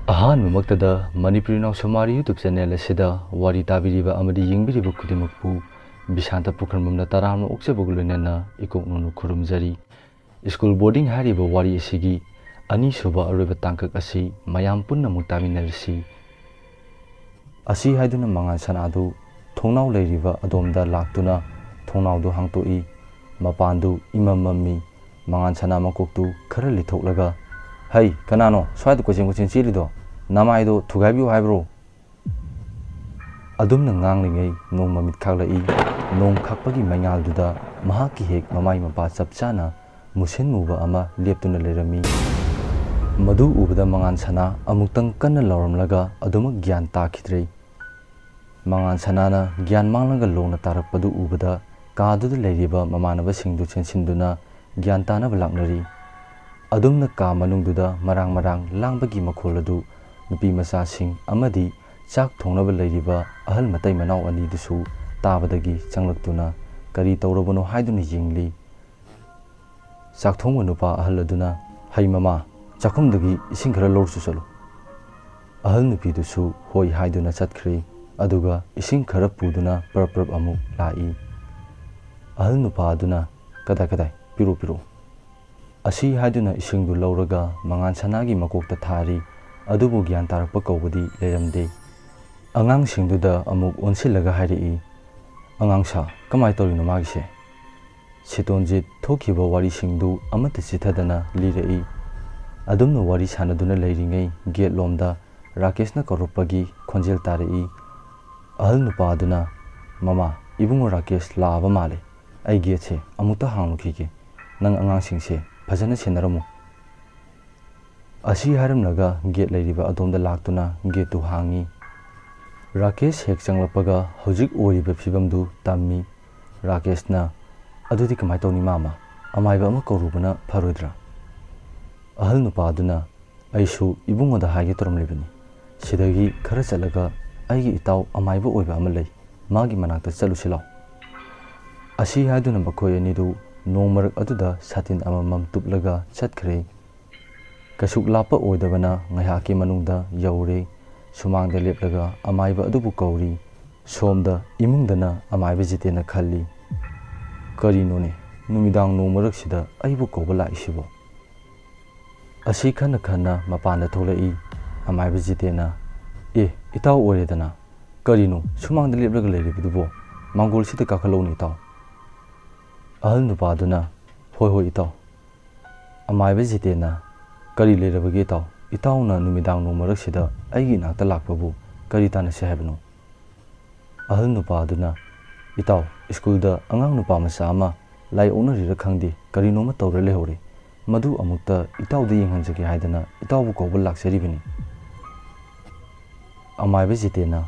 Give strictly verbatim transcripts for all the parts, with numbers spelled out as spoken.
ꯑꯍꯥꯟꯕꯃꯛꯇꯗ Manipuri ꯅꯥꯎꯁꯨꯃꯥꯔꯤ YouTube channel ꯑꯁꯤꯗ ꯋꯥꯔꯤ ꯇꯥꯕꯤꯔꯤꯕ ꯑꯃꯗꯤ ꯌꯦꯡꯕꯤꯔꯤꯕ ꯈꯨꯗꯤꯡꯃꯛꯄꯨ ꯕꯤꯁꯥꯟꯇ ꯄꯨꯈ꯭ꯔꯝꯕꯝꯅ ꯇꯔꯥꯝꯅ ꯑꯣꯛꯆꯕꯒ ꯂꯣꯏꯅꯅ ꯏꯀꯣꯛ ꯅꯧꯅ ꯈꯨꯔꯨꯝꯖꯔꯤ꯫ ꯁ꯭ꯀꯨꯜ ꯕꯣꯔꯗꯤꯡ ꯍꯥꯏꯔꯤꯕ ꯋꯥꯔꯤ ꯑꯁꯤꯒꯤ ꯑꯅꯤꯁꯨꯕ ꯑꯔꯣꯏꯕ ꯇꯥꯡꯀꯛ ꯑꯁꯤ ꯃꯌꯥꯝ ꯄꯨꯟꯅ ꯑꯃꯨꯛ ꯇꯥꯃꯤꯟꯅꯔꯁꯤ꯫ ꯑꯁꯤ ꯍꯥꯏꯗꯨꯅ ꯃꯉꯥꯟ ꯁꯅꯥꯗꯨ ꯊꯣꯡꯅꯥꯎ ꯂꯩꯔꯤꯕ ꯑꯗꯣꯝꯗ ꯂꯥꯛꯇꯨꯅ ꯊꯣꯡꯅꯥꯎꯗꯨ ꯍꯥꯡꯇꯣꯛꯏ꯫ ꯃꯄꯥꯟꯗꯨ ꯏꯃꯝ ꯃꯝꯃꯤ꯫ ꯃꯉꯥꯟ ꯁꯅꯥ ꯃꯀꯣꯛꯇꯨ ꯈꯔ ꯂꯤꯊꯣꯛꯂꯒ, "ꯍꯩ, ꯀꯅꯥꯅꯣ ꯁ꯭ꯋꯥꯏꯗ ꯀꯣꯏꯆꯦꯟ ꯀꯣꯏꯆꯦꯟ ꯆꯦꯜꯂꯤꯗꯣ? ꯅꯃꯥꯏꯗꯣ ꯊꯨꯒꯥꯏꯕꯤꯌꯨ ꯍꯥꯏꯕ꯭ꯔꯣ?" ꯑꯗꯨꯝꯅ ꯉꯥꯡꯂꯤꯉꯩ ꯅꯣꯡ ꯃꯃꯤꯠ ꯈꯥꯛꯂꯛꯏ꯫ ꯅꯣꯡ ꯈꯥꯛꯄꯒꯤ ꯃꯩꯉꯥꯜꯗꯨꯗ ꯃꯍꯥꯛꯀꯤ ꯍꯦꯛ ꯃꯃꯥꯏ ꯃꯄꯥ ꯆꯞ ꯆꯥꯅ ꯃꯨꯁꯤꯟ ꯃꯨꯕ ꯑꯃ ꯂꯦꯞꯇꯨꯅ ꯂꯩꯔꯝꯃꯤ꯫ ꯃꯗꯨ ꯎꯕꯗ ꯃꯉꯥꯟ ꯁꯅꯥ ꯑꯃꯨꯛꯇꯪ ꯀꯟꯅ ꯂꯥꯎꯔꯝꯂꯒ ꯑꯗꯨꯃꯛ ꯒ꯭ꯌꯥꯟ ꯇꯥꯈꯤꯗ꯭ꯔꯦ꯫ ꯃꯉꯥꯟ ꯁꯅꯥꯅ ꯒ꯭ꯌꯥꯟ ꯃꯥꯡꯂꯒ ꯂꯣꯡꯅ ꯇꯥꯔꯛꯄꯗꯨ ꯎꯕꯗ ꯀꯥꯗꯨꯗ ꯂꯩꯔꯤꯕ ꯃꯃꯥꯟꯅꯕꯁꯤꯡꯗꯨ ꯆꯦꯟꯁꯤꯟꯗꯨꯅ ꯒ꯭ꯌꯥꯟ ꯇꯥꯅꯕ ꯂꯥꯛꯅꯔꯤ꯫ ꯑꯗꯨꯝꯅ ꯀꯥ ꯃꯅꯨꯡꯗꯨꯗ ꯃꯔꯥꯡ ꯃꯔꯥꯡ ꯂꯥꯡꯕꯒꯤ ꯃꯈꯣꯜ ꯑꯗꯨ ꯅꯨꯄꯤ ꯃꯆꯥꯁꯤꯡ ꯑꯃꯗꯤ ꯆꯥꯛ ꯊꯣꯡꯅꯕ ꯂꯩꯔꯤꯕ ꯑꯍꯜ ꯃꯇꯩ ꯃꯅꯥꯎ ꯑꯅꯤꯗꯨꯁꯨ ꯇꯥꯕꯗꯒꯤ ꯆꯪꯂꯛꯇꯨꯅ ꯀꯔꯤ ꯇꯧꯔꯕꯅꯣ ꯍꯥꯏꯗꯨꯅ ꯌꯦꯡꯂꯤ꯫ ꯆꯥꯛꯊꯣꯡꯕ ꯅꯨꯄꯥ ꯑꯍꯜ ꯑꯗꯨꯅ, "ꯍꯩ ꯃꯃꯥ, ꯆꯥꯛꯈꯨꯝꯗꯒꯤ ꯏꯁꯤꯡ ꯈꯔ ꯂꯧꯔꯨꯆꯣ ꯆꯠꯂꯨ꯫" ꯑꯍꯜ ꯅꯨꯄꯤꯗꯨꯁꯨ ꯍꯣꯏ ꯍꯥꯏꯗꯨꯅ ꯆꯠꯈ꯭ꯔꯦ꯫ ꯑꯗꯨꯒ ꯏꯁꯤꯡ ꯈꯔ ꯄꯨꯗꯨꯅ ꯄ꯭ꯔꯞ ꯄ꯭ꯔꯞ ꯑꯃꯨꯛ ꯂꯥꯛꯏ꯫ ꯑꯍꯜ ꯅꯨꯄꯥ ꯑꯗꯨꯅ, "ꯀꯗꯥꯏ ꯀꯗꯥꯏ? ꯄꯤꯔꯛꯑꯣ, ꯄꯤꯔꯛꯑꯣ꯫" ꯑꯁꯤ ꯍꯥꯏꯗꯨꯅ ꯏꯁꯤꯡꯗꯨ ꯂꯧꯔꯒ ꯃꯉꯥꯟ ꯁꯅꯥꯒꯤ ꯃꯀꯣꯛꯇ ꯊꯥꯔꯤ꯫ ꯑꯗꯨꯕꯨ ꯒ꯭ꯌꯥꯟ ꯇꯥꯔꯛꯄ ꯀꯧꯕꯗꯤ ꯂꯩꯔꯝꯗꯦ꯫ ꯑꯉꯥꯡꯁꯤꯡꯗꯨꯗ ꯑꯃꯨꯛ ꯑꯣꯟꯁꯤꯜꯂꯒ ꯍꯥꯏꯔꯛꯏ, "ꯑꯉꯥꯡꯁꯥ, ꯀꯃꯥꯏ ꯇꯧꯔꯤꯅꯣ ꯃꯥꯒꯤꯁꯦ?" ꯁꯤꯇꯣꯟꯖꯤꯠ ꯊꯣꯛꯈꯤꯕ ꯋꯥꯔꯤꯁꯤꯡꯗꯨ ꯑꯃꯠꯇ ꯆꯤꯊꯗꯅ ꯂꯤꯔꯛꯏ꯫ ꯑꯗꯨꯝꯅ ꯋꯥꯔꯤ ꯁꯥꯟꯅꯗꯨꯅ ꯂꯩꯔꯤꯉꯩ ꯒꯦꯠ ꯂꯣꯝꯗ ꯔꯥꯀꯦꯁꯅ ꯀꯧꯔꯛꯄꯒꯤ ꯈꯣꯟꯖꯦꯜ ꯇꯥꯔꯛꯏ꯫ ꯑꯍꯜ ꯅꯨꯄꯥ ꯑꯗꯨꯅ, "ꯃꯃꯥ, ꯏꯕꯨꯡꯉꯣ ꯔꯥꯀꯦꯁ ꯂꯥꯛꯑꯕ ꯃꯥꯜꯂꯦ꯫ ꯑꯩ ꯒꯦꯠꯁꯦ ꯑꯃꯨꯛꯇ ꯍꯥꯡꯂꯨꯈꯤꯒꯦ꯫ ꯅꯪ ꯑꯉꯥꯡꯁꯤꯡꯁꯦ ꯐꯖꯅ ꯁꯦꯟꯅꯔꯝꯃꯨ꯫" ꯑꯁꯤ ꯍꯥꯏꯔꯝꯂꯒ ꯒꯦꯠ ꯂꯩꯔꯤꯕ ꯑꯗꯣꯝꯗ ꯂꯥꯛꯇꯨꯅ ꯒꯦꯠꯇꯨ ꯍꯥꯡꯉꯤ꯫ ꯔꯥꯀꯦꯁ ꯍꯦꯛ ꯆꯪꯂꯛꯄꯒ ꯍꯧꯖꯤꯛ ꯑꯣꯏꯔꯤꯕ ꯐꯤꯕꯝꯗꯨ ꯇꯝꯃꯤ꯫ ꯔꯥꯀꯦꯁꯅ, "ꯑꯗꯨꯗꯤ ꯀꯃꯥꯏ ꯇꯧꯅꯤ ꯃꯥꯃ? ꯑꯃꯥꯏꯕ ꯑꯃ ꯀꯧꯔꯨꯕꯅ ꯐꯔꯣꯏꯗ꯭ꯔꯥ?" ꯑꯍꯜ ꯅꯨꯄꯥꯗꯨꯅ, "ꯑꯩꯁꯨ ꯏꯕꯨꯡꯉꯣꯗ ꯍꯥꯏꯒꯦ ꯇꯧꯔꯝꯂꯤꯕꯅꯤ꯫ ꯁꯤꯗꯒꯤ ꯈꯔ ꯆꯠꯂꯒ ꯑꯩꯒꯤ ꯏꯇꯥꯎ ꯑꯃꯥꯏꯕ ꯑꯣꯏꯕ ꯑꯃ ꯂꯩ꯫ ꯃꯥꯒꯤ ꯃꯅꯥꯛꯇ ꯆꯠꯂꯨꯁꯤ ꯂꯥꯎ꯫" ꯑꯁꯤ ꯍꯥꯏꯗꯨꯅ ꯃꯈꯣꯏ ꯑꯅꯤꯗꯨ ꯅꯣꯡ ꯃꯔꯛ ꯑꯗꯨꯗ ꯁꯥꯇꯤꯟ ꯑꯃꯃꯝ ꯇꯨꯞꯂꯒ ꯆꯠꯈ꯭ꯔꯦ꯫ ꯀꯩꯁꯨ ꯂꯥꯞꯄ ꯑꯣꯏꯗꯕꯅ ꯉꯥꯏꯍꯥꯛꯀꯤ ꯃꯅꯨꯡꯗ ꯌꯧꯔꯦ꯫ ꯁꯨꯃꯥꯡꯗ ꯂꯦꯞꯂꯒ ꯑꯃꯥꯏꯕ ꯑꯗꯨꯕꯨ ꯀꯧꯔꯤ꯫ ꯁꯣꯝꯗ ꯏꯃꯨꯡꯗꯅ ꯑꯃꯥꯏꯕ ꯖꯤꯇꯦꯟꯅ ꯈꯜꯂꯤ, "ꯀꯔꯤꯅꯣꯅꯦ, ꯅꯨꯃꯤꯗꯥꯡ ꯅꯣꯡ ꯃꯔꯛꯁꯤꯗ ꯑꯩꯕꯨ ꯀꯧꯕ ꯂꯥꯛꯏꯁꯤꯕꯣ?" ꯑꯁꯤ ꯈꯟꯅ ꯈꯟꯅ ꯃꯄꯥꯟꯗ ꯊꯣꯛꯂꯛꯏ꯫ ꯑꯃꯥꯏꯕ ꯖꯤꯇꯦꯟꯅ, "ꯑꯦ, ꯏꯇꯥꯎ ꯑꯣꯏꯔꯦꯗꯅ꯫ ꯀꯔꯤꯅꯣ ꯁꯨꯃꯥꯡꯗ ꯂꯦꯞꯂꯒ ꯂꯩꯔꯤꯕꯗꯨꯕꯣ? ꯃꯥꯡꯒꯣꯜꯁꯤꯗ ꯀꯥꯈꯠꯂꯛꯎꯅꯦ ꯏꯇꯥꯎ꯫" ꯑꯍꯜ ꯅꯨꯄꯥꯗꯨꯅ, "ꯍꯣꯏ ꯍꯣꯏ ꯏꯇꯥꯎ꯫" ꯑꯃꯥꯏꯕ ꯖꯤꯇꯦꯟꯅ, "ꯀꯔꯤ ꯂꯩꯔꯕꯒꯦ ꯏꯇꯥꯎ? ꯏꯇꯥꯎꯅ ꯅꯨꯃꯤꯗꯥꯡ ꯅꯣꯡ ꯃꯔꯛꯁꯤꯗ ꯑꯩꯒꯤ ꯏꯅꯥꯛꯇ ꯂꯥꯛꯄꯕꯨ ꯀꯔꯤ ꯇꯥꯟꯅꯁꯤ ꯍꯥꯏꯕꯅꯣ?" ꯑꯍꯜ ꯅꯨꯄꯥ ꯑꯗꯨꯅ, "ꯏꯇꯥꯎ, ꯁ꯭ꯀꯨꯜꯗ ꯑꯉꯥꯡ ꯅꯨꯄꯥ ꯃꯆꯥ ꯑꯃ ꯂꯥꯏ ꯑꯣꯛꯅꯔꯤꯔ ꯈꯪꯗꯦ, ꯀꯔꯤꯅꯣꯃ ꯇꯧꯔ ꯂꯩꯍꯧꯔꯦ꯫ ꯃꯗꯨ ꯑꯃꯨꯛꯇ ꯏꯇꯥꯎꯗ ꯌꯦꯡꯍꯟꯖꯒꯦ ꯍꯥꯏꯗꯅ ꯏꯇꯥꯎꯕꯨ ꯀꯧꯕ ꯂꯥꯛꯆꯔꯤꯕꯅꯤ꯫" ꯑꯃꯥꯏꯕ ꯖꯤꯇꯦꯟꯅ,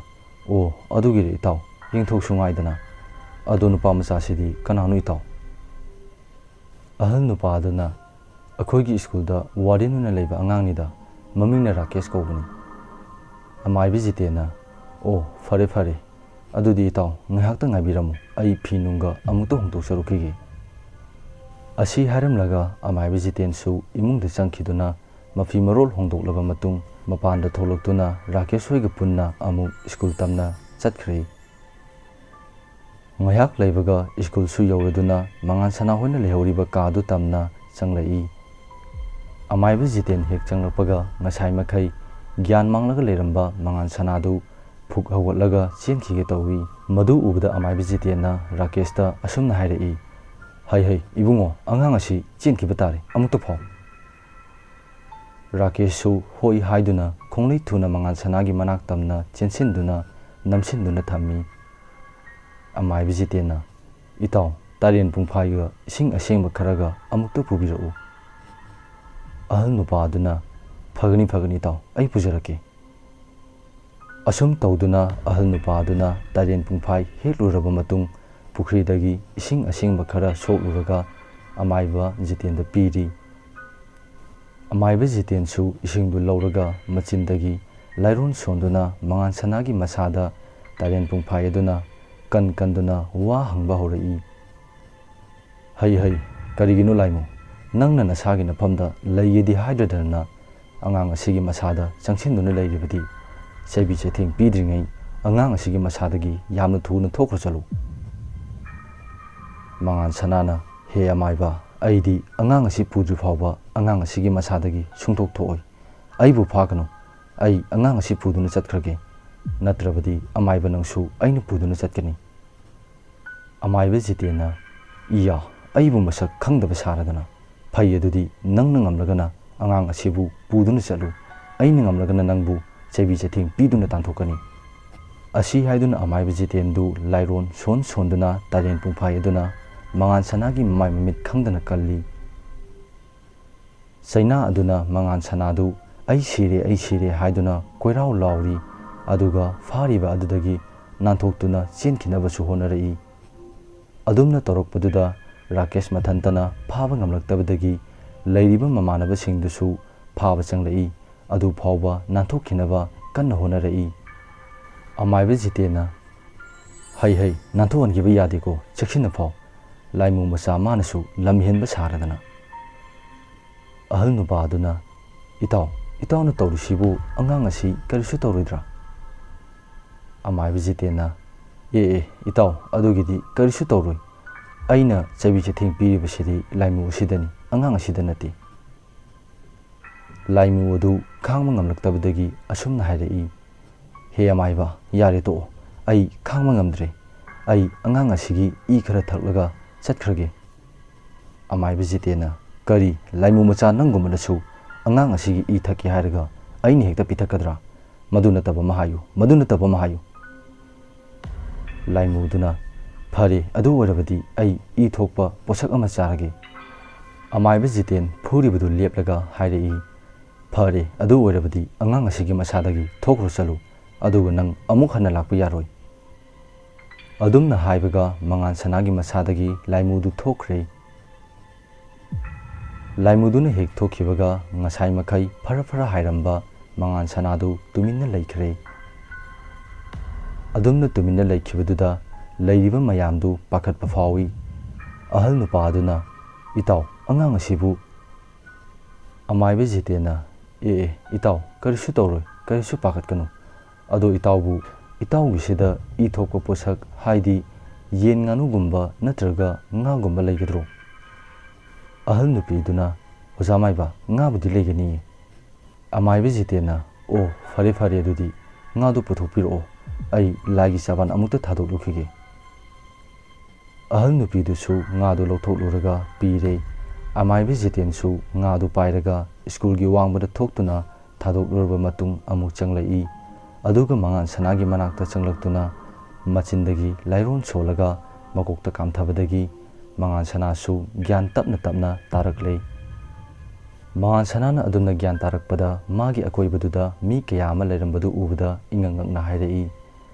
"ꯑꯣ, ꯑꯗꯨꯒꯤꯔ ꯏꯇꯥꯎ? ꯌꯦꯡꯊꯣꯛꯁꯨ ꯉꯥꯏꯗꯅ꯫ ꯑꯗꯣ ꯅꯨꯄꯥ ꯃꯆꯥꯁꯤꯗꯤ ꯀꯅꯥꯅꯣ ꯏꯇꯥꯎ?" ꯑꯍꯜ ꯅꯨꯄꯥ ꯑꯗꯨꯅ, "ꯑꯩꯈꯣꯏꯒꯤ ꯁ꯭ꯀꯨꯜꯗ ꯋꯥꯔꯗꯦꯟ ꯑꯣꯏꯅ ꯂꯩꯕ ꯑꯉꯥꯡꯅꯤꯗ, ꯃꯃꯤꯡꯅ ꯔꯥꯀꯦꯁ ꯀꯧꯕꯅꯤ꯫" ꯑꯃꯥꯏꯕ ꯖꯤꯇꯦꯟꯅ, "ꯑꯣ, ꯐꯔꯦ ꯐꯔꯦ, ꯑꯗꯨꯗꯤ ꯏꯇꯥꯎ ꯉꯥꯏꯍꯥꯛꯇ ꯉꯥꯏꯕꯤꯔꯝꯃꯨ, ꯑꯩ ꯐꯤ ꯅꯨꯡꯒ ꯑꯃꯨꯛꯇ ꯍꯣꯡꯗꯣꯛꯆꯔꯨꯈꯤꯒꯦ꯫" ꯑꯁꯤ ꯍꯥꯏꯔꯝꯂꯒ ꯑꯃꯥꯏꯕ ꯖꯤꯇꯦꯟꯁꯨ ꯏꯃꯨꯡꯗ ꯆꯪꯈꯤꯗꯨꯅ ꯃꯐꯤ ꯃꯔꯣꯜ ꯍꯣꯡꯗꯣꯛꯂꯕ ꯃꯇꯨꯡ ꯃꯄꯥꯟꯗ ꯊꯣꯛꯂꯛꯇꯨꯅ ꯔꯥꯀꯦꯁ ꯍꯣꯏꯒ ꯄꯨꯟꯅ ꯑꯃꯨꯛ ꯁ꯭ꯀꯨꯜ ꯇꯝꯅ ꯆꯠꯈ꯭ꯔꯦ꯫ ꯉꯥꯏꯍꯥꯛ ꯂꯩꯕꯒ ꯁ꯭ꯀꯨꯜꯁꯨ ꯌꯧꯔꯗꯨꯅ ꯃꯉꯥꯟ ꯁꯅꯥ ꯍꯣꯏꯅ ꯂꯩꯍꯧꯔꯤꯕ ꯀꯥꯗꯨ ꯇꯝꯅ ꯆꯪꯂꯛꯏ꯫ ꯑꯃꯥꯏꯕ ꯖꯤꯇꯦꯟ ꯍꯦꯛ ꯆꯪꯂꯛꯄꯒ ꯉꯁꯥꯏ ꯃꯈꯩ ꯒ꯭ꯌꯥꯟ ꯃꯥꯡꯂꯒ ꯂꯩꯔꯝꯕ ꯃꯉꯥꯟ ꯁꯅꯥꯗꯨ ꯐꯨꯛ ꯍꯧꯒꯠꯂꯒ ꯆꯦꯟꯈꯤꯒꯦ ꯇꯧꯏ꯫ ꯃꯗꯨ ꯎꯕꯗ ꯑꯃꯥꯏꯕ ꯖꯤꯇꯦꯟꯅ ꯔꯥꯀꯦꯁꯇ ꯑꯁꯨꯝꯅ ꯍꯥꯏꯔꯛꯏ, "ꯍꯩ ꯍꯩ, ꯏꯕꯨꯡꯉꯣ, ꯑꯉꯥꯡ ꯑꯁꯤ ꯆꯦꯟꯈꯤꯕ ꯇꯥꯔꯦ, ꯑꯃꯨꯛꯇ ꯐꯥꯎ꯫" ꯔꯥꯀꯦꯁꯁꯨ ꯍꯣꯏ ꯍꯥꯏꯗꯨꯅ ꯈꯣꯡꯂꯩ ꯊꯨꯅ ꯃꯉꯥꯟ ꯁꯅꯥꯒꯤ ꯃꯅꯥꯛ ꯇꯝꯅ ꯆꯦꯟꯁꯤꯟꯗꯨꯅ ꯅꯝꯁꯤꯟꯗꯨꯅ ꯊꯝꯃꯤ꯫ ꯑꯃꯥꯏꯕ ꯖꯤꯇꯦꯟꯅ, "ꯏꯇꯥꯎ, ꯇꯥꯔꯦꯟ ꯄꯨꯡꯐꯥꯏꯒ ꯏꯁꯤꯡ ꯑꯁꯦꯡꯕ ꯈꯔꯒ ꯑꯃꯨꯛꯇ ꯄꯨꯕꯤꯔꯛꯎ꯫" ꯑꯍꯜ ꯅꯨꯄꯥ ꯑꯗꯨꯅ, "ꯐꯒꯅꯤ, ꯐꯒꯅꯤ ꯏꯇꯥꯎ, ꯑꯩ ꯄꯨꯖꯔꯛꯀꯦ꯫" ꯑꯁꯨꯝ ꯇꯧꯗꯨꯅ ꯑꯍꯜ ꯅꯨꯄꯥ ꯑꯗꯨꯅ ꯇꯥꯔꯦꯟ ꯄꯨꯡꯐꯥꯏ ꯍꯦꯛꯂꯨꯔꯕ ꯃꯇꯨꯡ ꯄꯨꯈ꯭ꯔꯤꯗꯒꯤ ꯏꯁꯤꯡ ꯑꯁꯦꯡꯕ ꯈꯔ ꯁꯣꯛꯂꯨꯔꯒ ꯑꯃꯥꯏꯕ ꯖꯤꯇꯦꯟꯗ ꯄꯤꯔꯤ꯫ ꯑꯃꯥꯏꯕ ꯖꯤꯇꯦꯟꯁꯨ ꯏꯁꯤꯡꯗꯨ ꯂꯧꯔꯒ ꯃꯆꯤꯟꯗꯒꯤ ꯂꯥꯏꯔꯣꯟ ꯁꯣꯟꯗꯨꯅ ꯃꯉꯥꯟ ꯁꯅꯥꯒꯤ ꯃꯁꯥꯗ ꯇꯥꯔꯦꯟ ꯄꯨꯡꯐꯥꯏ ꯑꯗꯨꯅ ꯀꯟ ꯀꯟꯗꯨꯅ ꯋꯥ ꯍꯪꯕ ꯍꯧꯔꯛꯏ꯫ "ꯍꯩ ꯍꯩ, ꯀꯔꯤꯒꯤꯅꯣ ꯂꯥꯏꯃꯨ? ꯅꯪꯅ ꯅꯁꯥꯒꯤ ꯅꯐꯝꯗ ꯂꯩꯒꯦꯗꯤ ꯍꯥꯏꯗ꯭ꯔꯗꯅ ꯑꯉꯥꯡ ꯑꯁꯤꯒꯤ ꯃꯁꯥꯗ ꯆꯪꯁꯤꯟꯗꯨꯅ ꯂꯩꯔꯤꯕꯗꯤ ꯆꯩꯕꯤ ꯆꯩꯊꯦꯡ ꯄꯤꯗ꯭ꯔꯤꯉꯩ ꯑꯉꯥꯡ ꯑꯁꯤꯒꯤ ꯃꯁꯥꯗꯒꯤ ꯌꯥꯝꯅ ꯊꯨꯅ ꯊꯣꯛꯈ꯭ꯔ ꯆꯠꯂꯨ꯫ ꯃꯉꯥꯟ ꯁꯅꯥꯅ, "ꯍꯦ ꯑꯃꯥꯏꯕ, ꯑꯩꯗꯤ ꯑꯉꯥꯡ ꯑꯁꯤ ꯄꯨꯗ꯭ꯔꯤ ꯐꯥꯎꯕ ꯑꯉꯥꯡ ꯑꯁꯤꯒꯤ ꯃꯁꯥꯗꯒꯤ ꯁꯨꯡꯊꯣꯛ ꯊꯣꯛꯑꯣꯏ꯫ ꯑꯩꯕꯨ ꯐꯥꯒꯅꯨ꯫ ꯑꯩ ꯑꯉꯥꯡ ꯑꯁꯤ ꯄꯨꯗꯨꯅ ꯆꯠꯈ꯭ꯔꯒꯦ꯫ ꯅꯠꯇ꯭ꯔꯕꯗꯤ ꯑꯃꯥꯏꯕ ꯅꯪꯁꯨ ꯑꯩꯅ ꯄꯨꯗꯨꯅ ꯆꯠꯀꯅꯤ꯫" ꯑꯃꯥꯏꯕ ꯖꯤꯇꯦꯟꯅ, "ꯏꯌꯥ, ꯑꯩꯕꯨ ꯃꯁꯛ ꯈꯪꯗꯕ ꯁꯥꯔꯗꯅ꯫ ꯐꯩ, ꯑꯗꯨꯗꯤ ꯅꯪꯅ ꯉꯝꯂꯒꯅ ꯑꯉꯥꯡ ꯑꯁꯤꯕꯨ ꯄꯨꯗꯨꯅ ꯆꯠꯂꯨ꯫ ꯑꯩꯅ ꯉꯝꯂꯒꯅ ꯅꯪꯕꯨ ꯆꯩꯕꯤ ꯆꯩꯊꯦꯡ ꯄꯤꯗꯨꯅ ꯇꯥꯟꯊꯣꯛꯀꯅꯤ꯫" ꯑꯁꯤ ꯍꯥꯏꯗꯨꯅ ꯑꯃꯥꯏꯕ ꯖꯤꯇꯦꯟꯗꯨ ꯂꯥꯏꯔꯣꯟ ꯁꯣꯟ ꯁꯣꯟꯗꯨꯅ ꯇꯥꯏꯔꯦꯟ ꯄꯨꯡꯐꯥꯏ ꯑꯗꯨꯅ ꯃꯉꯥꯟ ꯁꯅꯥꯒꯤ ꯃꯃꯥꯏ ꯃꯃꯤꯠ ꯈꯪꯗꯅ ꯀꯜꯂꯤ꯫ ꯆꯩꯅꯥ ꯑꯗꯨꯅ ꯃꯉꯥꯟ ꯁꯅꯥꯗꯨ "ꯑꯩ ꯁꯤꯔꯦ, ꯑꯩ ꯁꯤꯔꯦ" ꯍꯥꯏꯗꯨꯅ ꯀꯣꯏꯔꯥꯎ ꯂꯥꯎꯔꯤ꯫ ꯑꯗꯨꯒ ꯐꯥꯔꯤꯕ ꯑꯗꯨꯗꯒꯤ ꯅꯥꯟꯊꯣꯛꯇꯨꯅ ꯆꯦꯟꯈꯤꯅꯕꯁꯨ ꯍꯣꯠꯅꯔꯛꯏ꯫ ꯑꯗꯨꯝꯅ ꯇꯧꯔꯛꯄꯗꯨꯗ ꯔꯥꯀꯦꯁ ꯃꯊꯟꯇꯅ ꯐꯥꯕ ꯉꯝꯂꯛꯇꯕꯗꯒꯤ ꯂꯩꯔꯤꯕ ꯃꯃꯥꯟꯅꯕꯁꯤꯡꯗꯨꯁꯨ ꯐꯥꯕ ꯆꯪꯂꯛꯏ꯫ ꯑꯗꯨ ꯐꯥꯎꯕ ꯅꯥꯟꯊꯣꯛꯈꯤꯅꯕ ꯀꯟꯅ ꯍꯣꯠꯅꯔꯛꯏ꯫ ꯑꯃꯥꯏꯕ ꯖꯤꯇꯦꯟꯅ, "ꯍꯩ ꯍꯩ, ꯅꯥꯟꯊꯣꯛꯍꯟꯈꯤꯕ ꯌꯥꯗꯦꯀꯣ, ꯆꯦꯛꯁꯤꯟꯅ ꯐꯥꯎ꯫ ꯂꯥꯏꯃꯨ ꯃꯆꯥ ꯃꯥꯅꯁꯨ ꯂꯝ ꯍꯦꯟꯕ ꯁꯥꯔꯗꯅ꯫" ꯑꯍꯜ ꯅꯨꯄꯥ ꯑꯗꯨꯅ, "ꯏꯇꯥꯎ, ꯏꯇꯥꯎꯅ ꯇꯧꯔꯤꯁꯤꯕꯨ ꯑꯉꯥꯡ ꯑꯁꯤ ꯀꯔꯤꯁꯨ ꯇꯧꯔꯣꯏꯗ꯭ꯔꯥ?" ꯑꯃꯥꯏꯕ ꯖꯤꯇꯦꯟꯅ, "ꯑꯦ ꯑꯦ, ꯏꯇꯥꯎ, ꯑꯗꯨꯒꯤꯗꯤ ꯀꯔꯤꯁꯨ ꯇꯧꯔꯣꯏ꯫ ꯑꯩꯅ ꯆꯩꯕꯤ ꯆꯩꯊꯦꯡ ꯄꯤꯔꯤꯕꯁꯤꯗꯤ ꯂꯥꯏꯃꯨ ꯑꯁꯤꯗꯅꯤ, ꯑꯉꯥꯡ ꯑꯁꯤꯗ ꯅꯠꯇꯦ꯫" ꯂꯥꯏꯃꯨ ꯑꯗꯨ ꯈꯥꯡꯕ ꯉꯝꯂꯛꯇꯕꯗꯒꯤ ꯑꯁꯨꯝꯅ ꯍꯥꯏꯔꯛꯏ, "ꯍꯦ ꯑꯃꯥꯏꯕ, ꯌꯥꯔꯦ ꯇꯣꯛꯑꯣ, ꯑꯩ ꯈꯥꯡꯕ ꯉꯝꯗ꯭ꯔꯦ꯫ ꯑꯩ ꯑꯉꯥꯡ ꯑꯁꯤꯒꯤ ꯏ ꯈꯔ ꯊꯛꯂꯒ ꯆꯠꯈ꯭ꯔꯒꯦ꯫" ꯑꯃꯥꯏꯕ ꯖꯤꯇꯦꯟꯅ, "ꯀꯔꯤ, ꯂꯥꯏꯃꯨ ꯃꯆꯥ ꯅꯪꯒꯨꯝꯕꯅꯁꯨ ꯑꯉꯥꯡ ꯑꯁꯤꯒꯤ ꯏ ꯊꯛꯀꯦ ꯍꯥꯏꯔꯒ ꯑꯩꯅ ꯍꯦꯛꯇ ꯄꯤꯊꯛꯀꯗ꯭ꯔꯥ? ꯃꯗꯨ ꯅꯠꯇꯕ ꯑꯃ ꯍꯥꯏꯌꯨ, ꯃꯗꯨ ꯅꯠꯇꯕ ꯑꯃ ꯍꯥꯏꯌꯨ꯫" ꯂꯥꯏꯃꯨꯗꯨꯅ, "ꯐꯔꯦ, ꯑꯗꯨ ꯑꯣꯏꯔꯕꯗꯤ ꯑꯩ ꯏ ꯊꯣꯛꯄ ꯄꯣꯠꯁꯛ ꯑꯃ ꯆꯥꯔꯒꯦ꯫" ꯑꯃꯥꯏꯕ ꯖꯤꯇꯦꯟ ꯐꯨꯔꯤꯕꯗꯨ ꯂꯦꯞꯂꯒ ꯍꯥꯏꯔꯛꯏ, "ꯐꯔꯦ, ꯑꯗꯨ ꯑꯣꯏꯔꯕꯗꯤ ꯑꯉꯥꯡ ꯑꯁꯤꯒꯤ ꯃꯁꯥꯗꯒꯤ ꯊꯣꯛꯈ꯭ꯔꯣ ꯆꯠꯂꯨ, ꯑꯗꯨꯒ ꯅꯪ ꯑꯃꯨꯛ ꯍꯟꯅ ꯂꯥꯛꯄ ꯌꯥꯔꯣꯏ꯫" ꯑꯗꯨꯝꯅ ꯍꯥꯏꯕꯒ ꯃꯉꯥꯟ ꯁꯅꯥꯒꯤ ꯃꯁꯥꯗꯒꯤ ꯂꯥꯏꯃꯨꯗꯨ ꯊꯣꯛꯈ꯭ꯔꯦ꯫ ꯂꯥꯏꯃꯨꯗꯨꯅ ꯍꯦꯛ ꯊꯣꯛꯈꯤꯕꯒ ꯉꯁꯥꯏ ꯃꯈꯩ ꯐꯔ ꯐꯔ ꯍꯥꯏꯔꯝꯕ ꯃꯉꯥꯟ ꯁꯅꯥꯗꯨ ꯇꯨꯃꯤꯟꯅ ꯂꯩꯈ꯭ꯔꯦ꯫ ꯑꯗꯨꯝꯅ ꯇꯨꯃꯤꯟꯅ ꯂꯩꯈꯤꯕꯗꯨꯗ ꯂꯩꯔꯤꯕ ꯃꯌꯥꯝꯗꯨ ꯄꯥꯈꯠꯄ ꯐꯥꯎꯏ꯫ ꯑꯍꯜ ꯅꯨꯄꯥ ꯑꯗꯨꯅ, "ꯏꯇꯥꯎ, ꯑꯉꯥꯡ ꯑꯁꯤꯕꯨ ꯑꯃꯥꯏꯕ ꯖꯤꯇꯦꯟꯅ, "ꯑꯦ, ꯑꯦ, ꯏꯇꯥꯎ, ꯀꯔꯤꯁꯨ ꯇꯧꯔꯣꯏ, ꯀꯔꯤꯁꯨ ꯄꯥꯈꯠꯀꯅꯨ꯫ ꯑꯗꯣ ꯏꯇꯥꯎꯕꯨ, ꯏꯇꯥꯎꯒꯤꯁꯤꯗ ꯏ ꯊꯣꯛꯄ ꯄꯣꯠꯁꯛ, ꯍꯥꯏꯗꯤ ꯌꯦꯟ ꯉꯥꯅꯨꯒꯨꯝꯕ ꯅꯠꯇ꯭ꯔꯒ ꯉꯥꯒꯨꯝꯕ ꯂꯩꯒꯗ꯭ꯔꯣ?" ꯑꯍꯜ ꯅꯨꯄꯤꯗꯨꯅ, "ꯑꯣꯖꯥ ꯃꯥꯏꯕ, ꯉꯥꯕꯨꯗꯤ ꯂꯩꯒꯅꯤꯌꯦ꯫" ꯑꯃꯥꯏꯕ ꯖꯤꯇꯦꯟꯅ, "ꯑꯣ, ꯐꯔꯦ ꯐꯔꯦ, ꯑꯗꯨꯗꯤ ꯉꯥꯗꯨ ꯄꯨꯊꯣꯛꯄꯤꯔꯛꯑꯣ, ꯑꯩ ꯂꯥꯏꯒꯤ ꯆꯥꯕꯥꯟ ꯑꯃꯨꯛꯇ ꯊꯥꯗꯣꯛꯂꯨꯈꯤꯒꯦ꯫" ꯑꯍꯜ ꯅꯨꯄꯤꯗꯨꯁꯨ ꯉꯥꯗꯨ ꯂꯧꯊꯣꯛꯂꯨꯔꯒ ꯄꯤꯔꯦ꯫ ꯑꯃꯥꯏꯕ ꯖꯤꯇꯦꯟꯁꯨ ꯉꯥꯗꯨ ꯄꯥꯏꯔꯒ ꯁ꯭ꯀꯨꯜꯒꯤ ꯋꯥꯡꯃꯗ ꯊꯣꯛꯇꯨꯅ ꯊꯥꯗꯣꯛꯂꯨꯔꯕ ꯃꯇꯨꯡ ꯑꯃꯨꯛ ꯆꯪꯂꯛꯏ꯫ ꯑꯗꯨꯒ ꯃꯉꯥꯟ ꯁꯅꯥꯒꯤ ꯃꯅꯥꯛꯇ ꯆꯪꯂꯛꯇꯨꯅ ꯃꯆꯤꯟꯗꯒꯤ ꯂꯥꯏꯔꯣꯟ ꯁꯣꯜꯂꯒ ꯃꯀꯣꯛꯇ ꯀꯥꯝꯊꯕꯗꯒꯤ ꯃꯉꯥꯟ ꯁꯅꯥꯁꯨ ꯒ꯭ꯌꯥꯟ ꯇꯞꯅ ꯇꯞꯅ ꯇꯥꯔꯛꯂꯦ꯫ ꯃꯉꯥꯟ ꯁꯅꯥꯅ ꯑꯗꯨꯝꯅ ꯒ꯭ꯌꯥꯟ ꯇꯥꯔꯛꯄꯗ ꯃꯥꯒꯤ ꯑꯀꯣꯏꯕꯗꯨꯗ ꯃꯤ ꯀꯌꯥ ꯑꯃ ꯂꯩꯔꯝꯕꯗꯨ ꯎꯕꯗ ꯏꯉꯛ ꯉꯛꯅ ꯍꯥꯏꯔꯛꯏ,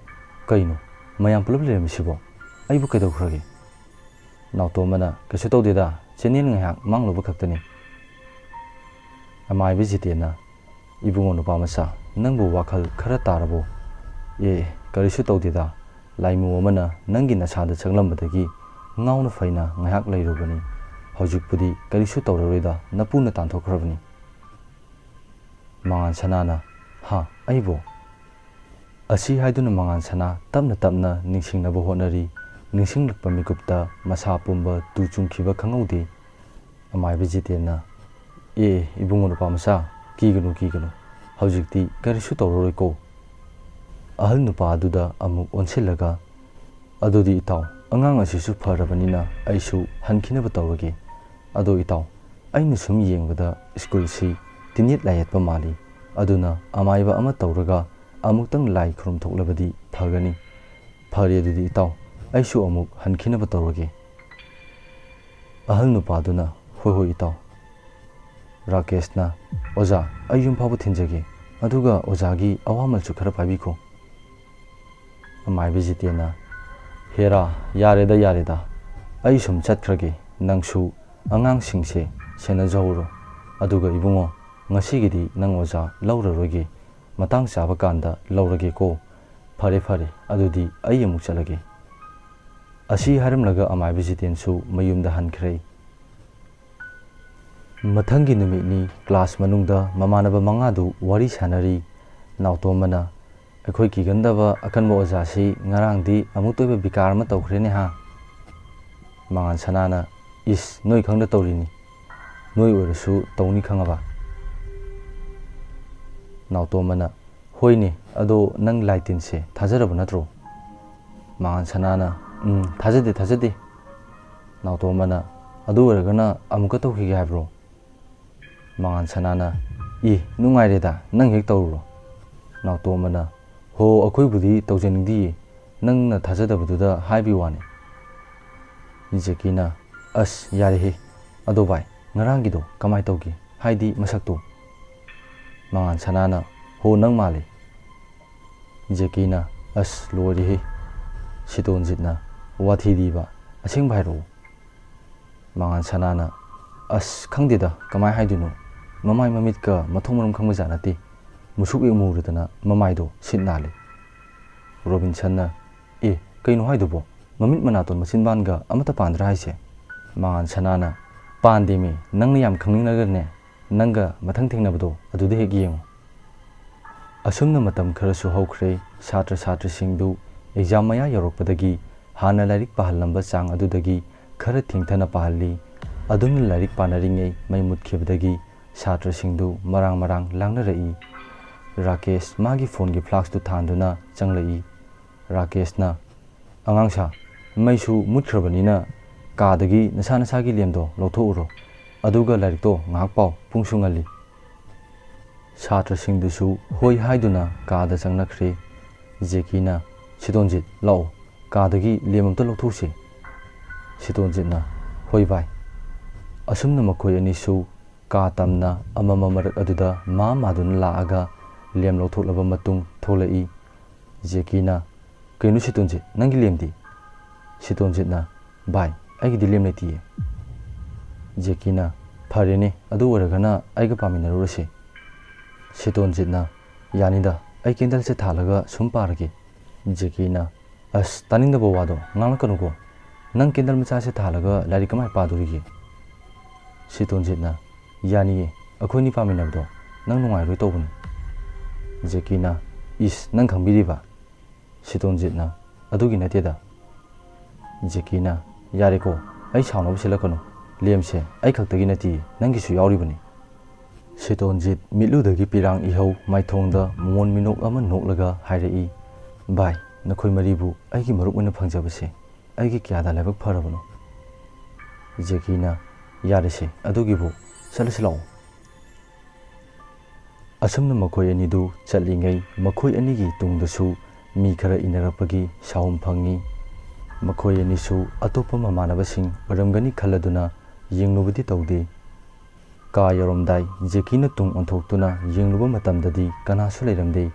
"ꯀꯩꯅꯣ, ꯃꯌꯥꯝ ꯄꯨꯂꯞ ꯂꯩꯔꯝꯃꯤꯁꯤꯕꯣ? ꯑꯩꯕꯨ ꯀꯩꯗꯧꯈ꯭ꯔꯒꯦ?" ꯅꯥꯎꯇꯣꯝꯕꯅ, "ꯀꯩꯁꯨ ꯇꯧꯗꯦꯗ, ꯆꯦꯅꯦꯜ ꯉꯥꯏꯍꯥꯛ ꯃꯥꯡꯂꯨꯕ ꯈꯛꯇꯅꯤ꯫" ꯑꯃꯥꯏꯕ ꯖꯤꯇꯦꯟꯅ, "ꯏꯕꯨꯡꯉꯣ ꯅꯨꯄꯥ ꯃꯆꯥ, ꯅꯪꯕꯨ ꯋꯥꯈꯜ ꯈꯔ ꯇꯥꯔꯕꯣ?" "ꯑꯦ, ꯀꯔꯤꯁꯨ ꯇꯧꯗꯦꯗ, ꯂꯥꯏꯃꯨ ꯑꯃꯅ ꯅꯪꯒꯤ ꯅꯁꯥꯗ ꯆꯪꯂꯝꯕꯗꯒꯤ ꯉꯥꯎꯅ ꯐꯩꯅ ꯉꯥꯏꯍꯥꯛ ꯂꯩꯔꯨꯕꯅꯤ꯫ ꯍꯧꯖꯤꯛꯄꯨꯗꯤ ꯀꯔꯤꯁꯨ ꯇꯧꯔꯔꯣꯏꯗ, ꯅꯄꯨꯅ ꯇꯥꯟꯊꯣꯛꯈ꯭ꯔꯕꯅꯤ꯫" ꯃꯉꯥꯟ ꯁꯅꯥꯅ, "ꯍꯥ, ꯑꯩꯕꯨ?" ꯑꯁꯤ ꯍꯥꯏꯗꯨꯅ ꯃꯉꯥꯟ ꯁꯅꯥ ꯇꯞꯅ ꯇꯞꯅ ꯅꯤꯡꯁꯤꯡꯅꯕ ꯍꯣꯠꯅꯔꯤ꯫ ꯅꯤꯡꯁꯤꯡꯂꯛꯄ ꯃꯤꯀꯨꯞꯇ ꯃꯁꯥ ꯄꯨꯝꯕ ꯇꯨ ꯆꯨꯡꯈꯤꯕ ꯈꯪꯍꯧꯗꯦ꯫ ꯑꯃꯥꯏꯕ ꯖꯤꯇꯦꯟꯅ, "ꯑꯦ, ꯏꯕꯨꯡꯉꯣ ꯅꯨꯄꯥ ꯃꯆꯥ, ꯀꯤꯒꯅꯨ, ꯀꯤꯒꯅꯨ꯫ ꯍꯧꯖꯤꯛꯇꯤ ꯀꯔꯤꯁꯨ ꯇꯧꯔꯔꯣꯏꯀꯣ꯫" ꯑꯍꯜ ꯅꯨꯄꯥ ꯑꯗꯨꯗ ꯑꯃꯨꯛ ꯑꯣꯟꯁꯤꯜꯂꯒ, "ꯑꯗꯨꯗꯤ ꯏꯇꯥꯎ, ꯑꯉꯥꯡ ꯑꯁꯤꯁꯨ ꯐꯔꯕꯅꯤꯅ ꯑꯩꯁꯨ ꯍꯟꯈꯤꯅꯕ ꯇꯧꯔꯒꯦ꯫ ꯑꯗꯣ ꯏꯇꯥꯎ, ꯑꯩꯅ ꯁꯨꯝ ꯌꯦꯡꯕꯗ ꯁ꯭ꯀꯨꯜꯁꯤ ꯇꯤꯟꯌꯦꯠ ꯂꯥꯏꯌꯦꯠꯄ ꯃꯥꯜꯂꯤ꯫ ꯑꯗꯨꯅ ꯑꯃꯥꯏꯕ ꯑꯃ ꯇꯧꯔꯒ ꯑꯃꯨꯛꯇꯪ ꯂꯥꯏ ꯈꯨꯔꯨꯝꯊꯣꯛꯂꯕꯗꯤ ꯐꯒꯅꯤ꯫ ꯐꯔꯦ, ꯑꯗꯨꯗꯤ ꯏꯇꯥꯎ, ꯑꯩꯁꯨ ꯑꯃꯨꯛ ꯍꯟꯈꯤꯅꯕ ꯇꯧꯔꯒꯦ꯫" ꯑꯍꯜ ꯅꯨꯄꯥꯗꯨꯅ, "ꯍꯣꯏ, ꯍꯣꯏ, ꯏꯇꯥꯎ꯫" ꯔꯥꯀꯦꯁꯅ, "ꯑꯣꯖꯥ, ꯑꯩ ꯌꯨꯝ ꯐꯥꯎꯕ ꯊꯤꯟꯖꯒꯦ꯫ ꯑꯗꯨꯒ ꯑꯣꯖꯥꯒꯤ ꯑꯋꯥꯃꯜꯁꯨ ꯈꯔ ꯄꯥꯏꯕꯤꯈꯣ꯫" ꯑꯃꯥꯏꯕ ꯖꯤꯇꯦꯟꯅ, "ꯍꯦꯔꯥ, ꯌꯥꯔꯦꯗ, ꯌꯥꯔꯦꯗ꯫ ꯑꯩ ꯁꯨꯝ ꯆꯠꯈ꯭ꯔꯒꯦ꯫ ꯅꯪꯁꯨ ꯑꯉꯥꯡꯁꯤꯡꯁꯦ ꯁꯦꯟꯅꯖꯍꯧꯔꯣ꯫ ꯑꯗꯨꯒ ꯏꯕꯨꯡꯉꯣ, ꯉꯁꯤꯒꯤꯗꯤ ꯅꯪ ꯑꯣꯖꯥ ꯂꯧꯔꯔꯣꯏꯒꯦ꯫ ꯃꯇꯥꯡ ꯆꯥꯕ ꯀꯥꯟꯗ ꯂꯧꯔꯒꯦꯀꯣ꯫ ꯐꯔꯦ, ꯐꯔꯦ, ꯑꯗꯨꯗꯤ ꯑꯩ ꯑꯃꯨꯛ ꯆꯠꯂꯒꯦ꯫" ꯑꯁꯤ ꯍꯥꯏꯔꯝꯂꯒ ꯑꯃꯥꯏꯕ ꯖꯤꯇꯦꯟꯁꯨ ꯃꯌꯨꯝꯗ ꯍꯟꯈ꯭ꯔꯦ꯫ ꯃꯊꯪꯒꯤ ꯅꯨꯃꯤꯠꯅꯤ꯫ ꯀ꯭ꯂꯥꯁ ꯃꯅꯨꯡꯗ ꯃꯃꯥꯟꯅꯕ ꯃꯉꯥꯗꯨ ꯋꯥꯔꯤ ꯁꯥꯟꯅꯔꯤ꯫ ꯅꯥꯎꯇꯣꯝꯕꯅ, "ꯑꯩꯈꯣꯏ ꯀꯤꯒꯟꯗꯕ ꯑꯀꯟꯕ ꯑꯣꯖꯥꯁꯤ ꯉꯔꯥꯡꯗꯤ ꯑꯃꯨꯛꯇ ꯑꯣꯏꯕ ꯕꯤꯀꯥꯔ ꯑꯃ ꯇꯧꯈ꯭ꯔꯦꯅꯦ ꯍꯥ?" ꯃꯉꯥꯟ ꯁꯅꯥꯅ, "ꯏꯁ, ꯅꯣꯏ ꯈꯪꯗ ꯇꯧꯔꯤꯅꯤ꯫ ꯅꯣꯏ ꯑꯣꯏꯔꯁꯨ ꯇꯧꯅꯤ ꯈꯪꯉꯕ?" ꯅꯥꯎꯇꯣꯝꯕꯅ, "ꯍꯣꯏꯅꯦ, ꯑꯗꯣ ꯅꯪ ꯂꯥꯏ ꯇꯤꯟꯁꯦ ꯊꯥꯖꯔꯕ ꯅꯠꯇ꯭ꯔꯣ?" ꯃꯉꯥꯟ ꯁꯅꯥꯅ, "ꯎꯝ, ꯊꯥꯖꯗꯦ, ꯊꯥꯖꯗꯦ꯫" ꯅꯥꯎꯇꯣꯝꯕꯅ, "ꯑꯗꯨ ꯑꯣꯏꯔꯒꯅ ꯑꯃꯨꯛꯀ ꯇꯧꯈꯤꯒꯦ ꯍꯥꯏꯕ꯭ꯔꯣ?" ꯃꯉꯥꯟ ꯁꯅꯥꯅ, "ꯏ, ꯅꯨꯡꯉꯥꯏꯔꯦꯗ, ꯅꯪ ꯍꯦꯛ ꯇꯧꯔꯨꯔꯣ꯫" ꯅꯥꯎꯇꯣꯝꯕꯅ, "ꯍꯣ, ꯑꯩꯈꯣꯏꯕꯨꯗꯤ ꯇꯧꯖꯅꯤꯡꯗꯤꯌꯦ, ꯅꯪꯅ ꯊꯥꯖꯗꯕꯗꯨꯗ ꯍꯥꯏꯕꯤ ꯋꯥꯅꯤ꯫" ꯖꯦꯀꯤꯅ, "ꯑꯁ, ꯌꯥꯔꯦꯍꯦ꯫ ꯑꯗꯣ ꯚꯥꯏ, ꯉꯔꯥꯡꯒꯤꯗꯣ ꯀꯃꯥꯏ ꯇꯧꯒꯦ? ꯍꯥꯏꯗꯤ ꯃꯁꯛꯇꯣ?" ꯃꯉꯥꯟ ꯁꯅꯥꯅ, "ꯍꯣ, ꯅꯪ ꯃꯥꯜꯂꯦ꯫" ꯖꯦꯀꯤꯅ, "ꯑꯁ, ꯂꯣꯏꯔꯦꯍꯦ꯫" ꯁꯤꯇꯣꯟꯖꯤꯠꯅ, "ꯋꯥꯊꯤꯗꯤꯕ, ꯑꯁꯦꯡꯕ ꯍꯥꯏꯔꯛꯑꯣ꯫" ꯃꯉꯥꯟ ꯁꯅꯥꯅ, "ꯑꯁ, ꯈꯪꯗꯦꯗ, ꯀꯃꯥꯏ ꯍꯥꯏꯗꯣꯏꯅꯣ? ꯃꯃꯥꯏ ꯃꯃꯤꯠꯀ ꯃꯊꯣꯡ ꯃꯔꯝ ꯈꯪꯕ ꯖꯥꯠ ꯅꯠꯇꯦ꯫ ꯃꯨꯁꯨꯛ ꯍꯦꯛ ꯃꯨꯔꯗꯅ ꯃꯃꯥꯏꯗꯣ ꯁꯤꯠ ꯅꯥꯜꯂꯦ꯫" ꯔꯣꯕꯤꯟꯁꯟꯅ, "ꯑꯦ, ꯀꯩꯅꯣ ꯍꯥꯏꯗꯨꯕꯣ? ꯃꯃꯤꯠ ꯃꯅꯥꯇꯣꯟ ꯃꯆꯤꯟꯕꯥꯟꯒ ꯑꯃꯠꯇ ꯄꯥꯟꯗ꯭ꯔꯥ ꯍꯥꯏꯁꯦ?" ꯃꯉꯥꯟ ꯁꯅꯥꯅ, "ꯄꯥꯟꯗꯦꯃꯤ, ꯅꯪꯅ ꯌꯥꯝ ꯈꯪꯅꯤꯡꯂꯒꯅꯦ, ꯅꯪꯒ ꯃꯊꯪ ꯊꯦꯡꯅꯕꯗꯣ ꯑꯗꯨꯗ ꯍꯦꯛ ꯌꯦꯡꯉꯣ꯫" ꯑꯁꯨꯝꯅ ꯃꯇꯝ ꯈꯔꯁꯨ ꯍꯧꯈ꯭ꯔꯦ꯫ ꯁꯥꯇ꯭ꯔ ꯁꯥꯇ꯭ꯔꯤꯁꯤꯡꯗꯨ ꯑꯦꯛꯖꯥꯝ ꯃꯌꯥ ꯌꯧꯔꯛꯄꯗꯒꯤ ꯍꯥꯟꯅ ꯂꯥꯏꯔꯤꯛ ꯄꯥꯍꯜꯂꯝꯕ ꯆꯥꯡ ꯑꯗꯨꯗꯒꯤ ꯈꯔ ꯊꯦꯡꯊꯅ ꯄꯥꯍꯜꯂꯤ꯫ ꯑꯗꯨꯝꯅ ꯂꯥꯏꯔꯤꯛ ꯄꯥꯅꯔꯤꯉꯩ ꯃꯩ ꯃꯨꯠꯈꯤꯕꯗꯒꯤ ꯁꯥꯇ꯭ꯔꯁꯤꯡꯗꯨ ꯃꯔꯥꯡ ꯃꯔꯥꯡ ꯂꯥꯡꯅꯔꯛꯏ꯫ ꯔꯥꯀꯦꯁ ꯃꯥꯒꯤ ꯐꯣꯟꯒꯤ ꯐ꯭ꯂꯥꯁꯇꯨ ꯊꯥꯟꯗꯨꯅ ꯆꯪꯂꯛꯏ꯫ ꯔꯥꯀꯦꯁꯅ, "ꯑꯉꯥꯡꯁꯥ, ꯃꯩꯁꯨ ꯃꯨꯠꯈ꯭ꯔꯕꯅꯤꯅ ꯀꯥꯗꯒꯤ ꯅꯁꯥ ꯅꯁꯥꯒꯤ ꯂꯦꯝꯗꯣ ꯂꯧꯊꯣꯛꯎꯔꯣ꯫ ꯑꯗꯨꯒ ꯂꯥꯏꯔꯤꯛꯇꯣ ꯉꯥꯏꯍꯥꯛ ꯄꯥꯎ, ꯄꯨꯡꯁꯨ ꯉꯜꯂꯤ꯫" ꯁꯥꯇ꯭ꯔꯁꯤꯡꯗꯨꯁꯨ ꯍꯣꯏ ꯍꯥꯏꯗꯨꯅ ꯀꯥꯗ ꯆꯪꯅꯈ꯭ꯔꯦ꯫ ꯖꯦꯀꯤꯅ, "ꯁꯤꯇꯣꯟꯖꯤꯠ, ꯂꯥꯛꯑꯣ, ꯀꯥꯗꯒꯤ ꯂꯦꯝ ꯑꯝꯇ ꯂꯧꯊꯣꯛꯁꯤ꯫" ꯁꯤꯇꯣꯟꯖꯤꯠꯅ, "ꯍꯣꯏ ꯚꯥꯏ꯫" ꯑꯁꯨꯝꯅ ꯃꯈꯣꯏ ꯑꯅꯤꯁꯨ ꯀꯥ ꯇꯝꯅ ꯑꯃꯃꯝ ꯃꯔꯛ ꯑꯗꯨꯗ ꯃꯥ ꯃꯥꯗꯨꯅ ꯂꯥꯛꯑꯒ ꯂꯦꯝ ꯂꯧꯊꯣꯛꯂꯕ ꯃꯇꯨꯡ ꯊꯣꯛꯂꯛꯏ꯫ ꯖꯦꯀꯤꯅ, "ꯀꯩꯅꯣ ꯁꯤꯇꯣꯟꯖꯤꯠ, ꯅꯪꯒꯤ ꯂꯦꯝꯗꯤ?" ꯁꯤꯇꯣꯟꯖꯤꯠꯅ, "ꯚꯥꯏ, ꯑꯩꯒꯤꯗꯤ ꯂꯦꯝ ꯂꯩꯇꯤꯌꯦ꯫" ꯖꯦꯀꯤꯅ, "ꯐꯔꯦꯅꯦ, ꯑꯗꯨ ꯑꯣꯏꯔꯒꯅ ꯑꯩꯒ ꯄꯥꯃꯤꯟꯅꯔꯨꯔꯁꯤ꯫" ꯁꯤꯇꯣꯟꯖꯤꯠꯅ, "ꯌꯥꯅꯤꯗ, ꯑꯩ ꯀꯦꯟꯗꯜꯁꯦ ꯊꯥꯜꯂꯒ ꯁꯨꯝ ꯄꯥꯔꯒꯦ꯫" ꯖꯦꯀꯤꯅ, "ꯑꯁ, ꯇꯥꯅꯤꯡꯗꯕ ꯋꯥꯗꯣ ꯉꯥꯡꯂꯛꯀꯅꯨꯀꯣ꯫ ꯅꯪ ꯀꯦꯟꯗꯜ ꯃꯆꯥꯁꯦ ꯊꯥꯜꯂꯒ ꯂꯥꯏꯔꯤꯛ ꯀꯃꯥꯏ ꯄꯥꯗꯣꯔꯤꯒꯦ?" ꯁꯤꯇꯣꯟꯖꯤꯠꯅ, "ꯌꯥꯅꯤꯌꯦ, ꯑꯩꯈꯣꯏꯅꯤ ꯄꯥꯃꯤꯟꯅꯕꯗꯣ ꯅꯪ ꯅꯨꯡꯉꯥꯏꯔꯣꯏ ꯇꯧꯕꯅꯤ꯫" ꯖꯦꯀꯤꯅ, "ꯏꯁ, ꯅꯪ ꯈꯪꯕꯤꯔꯤꯕ?" ꯁꯤꯇꯣꯟꯖꯤꯠꯅ, "ꯑꯗꯨꯒꯤ ꯅꯠꯇꯦꯗ꯫" ꯖꯦꯀꯤꯅ, "ꯌꯥꯔꯦꯀꯣ, ꯑꯩ ꯁꯥꯎꯅꯕ ꯁꯤꯜꯂꯛꯀꯅꯨ꯫ ꯂꯦꯝꯁꯦ ꯑꯩ ꯈꯛꯇꯒꯤ ꯅꯠꯇꯦ, ꯅꯪꯒꯤꯁꯨ ꯌꯥꯎꯔꯤꯕꯅꯤ꯫" ꯁꯤꯇꯣꯟꯖꯤꯠ ꯃꯤꯠꯂꯨꯗꯒꯤ ꯄꯤꯔꯥꯡ ꯏꯍꯧ, ꯃꯥꯏꯊꯣꯡꯗ ꯃꯣꯃꯣꯟ ꯃꯤꯅꯣꯛ ꯑꯃ ꯅꯣꯛꯂꯒ ꯍꯥꯏꯔꯛꯏ, "ꯚꯥꯏ, ꯅꯈꯣꯏ ꯃꯔꯤꯕꯨ ꯑꯩꯒꯤ ꯃꯔꯨꯞ ꯑꯣꯏꯅ ꯐꯪꯖꯕꯁꯦ ꯑꯩꯒꯤ ꯀꯌꯥꯗ ꯂꯥꯏꯕꯛ ꯐꯔꯕꯅꯣ꯫" ꯖꯦꯀꯤꯅ, "ꯌꯥꯔꯦꯁꯦ, ꯑꯗꯨꯒꯤꯕꯨ ꯆꯠꯂꯁꯤ ꯂꯥꯛꯑꯣ꯫" ꯑꯁꯨꯝꯅ ꯃꯈꯣꯏ ꯑꯅꯤꯗꯨ ꯆꯠꯂꯤꯉꯩ, ꯃꯈꯣꯏ ꯑꯅꯤꯒꯤ ꯇꯨꯡꯗꯁꯨ ꯃꯤ ꯈꯔ ꯏꯟꯅꯔꯛꯄꯒꯤ ꯁꯥꯍꯨꯝ ꯐꯪꯉꯤ꯫ ꯃꯈꯣꯏ ꯑꯅꯤꯁꯨ ꯑꯇꯣꯞꯄ ꯃꯃꯥꯟꯅꯕꯁꯤꯡ ꯑꯣꯏꯔꯝꯒꯅꯤ ꯈꯜꯂꯗꯨꯅ ꯌꯦꯡꯂꯨꯕꯗꯤ ꯇꯧꯗꯦ꯫ ꯀꯥ ꯌꯧꯔꯝꯗꯥꯏ ꯖꯦꯀꯤꯅ ꯇꯨꯡ ꯑꯣꯟꯊꯣꯛꯇꯨꯅ ꯌꯦꯡꯂꯨꯕ ꯃꯇꯝꯗꯗꯤ ꯀꯅꯥꯁꯨ ꯂꯩꯔꯝꯗꯦ꯫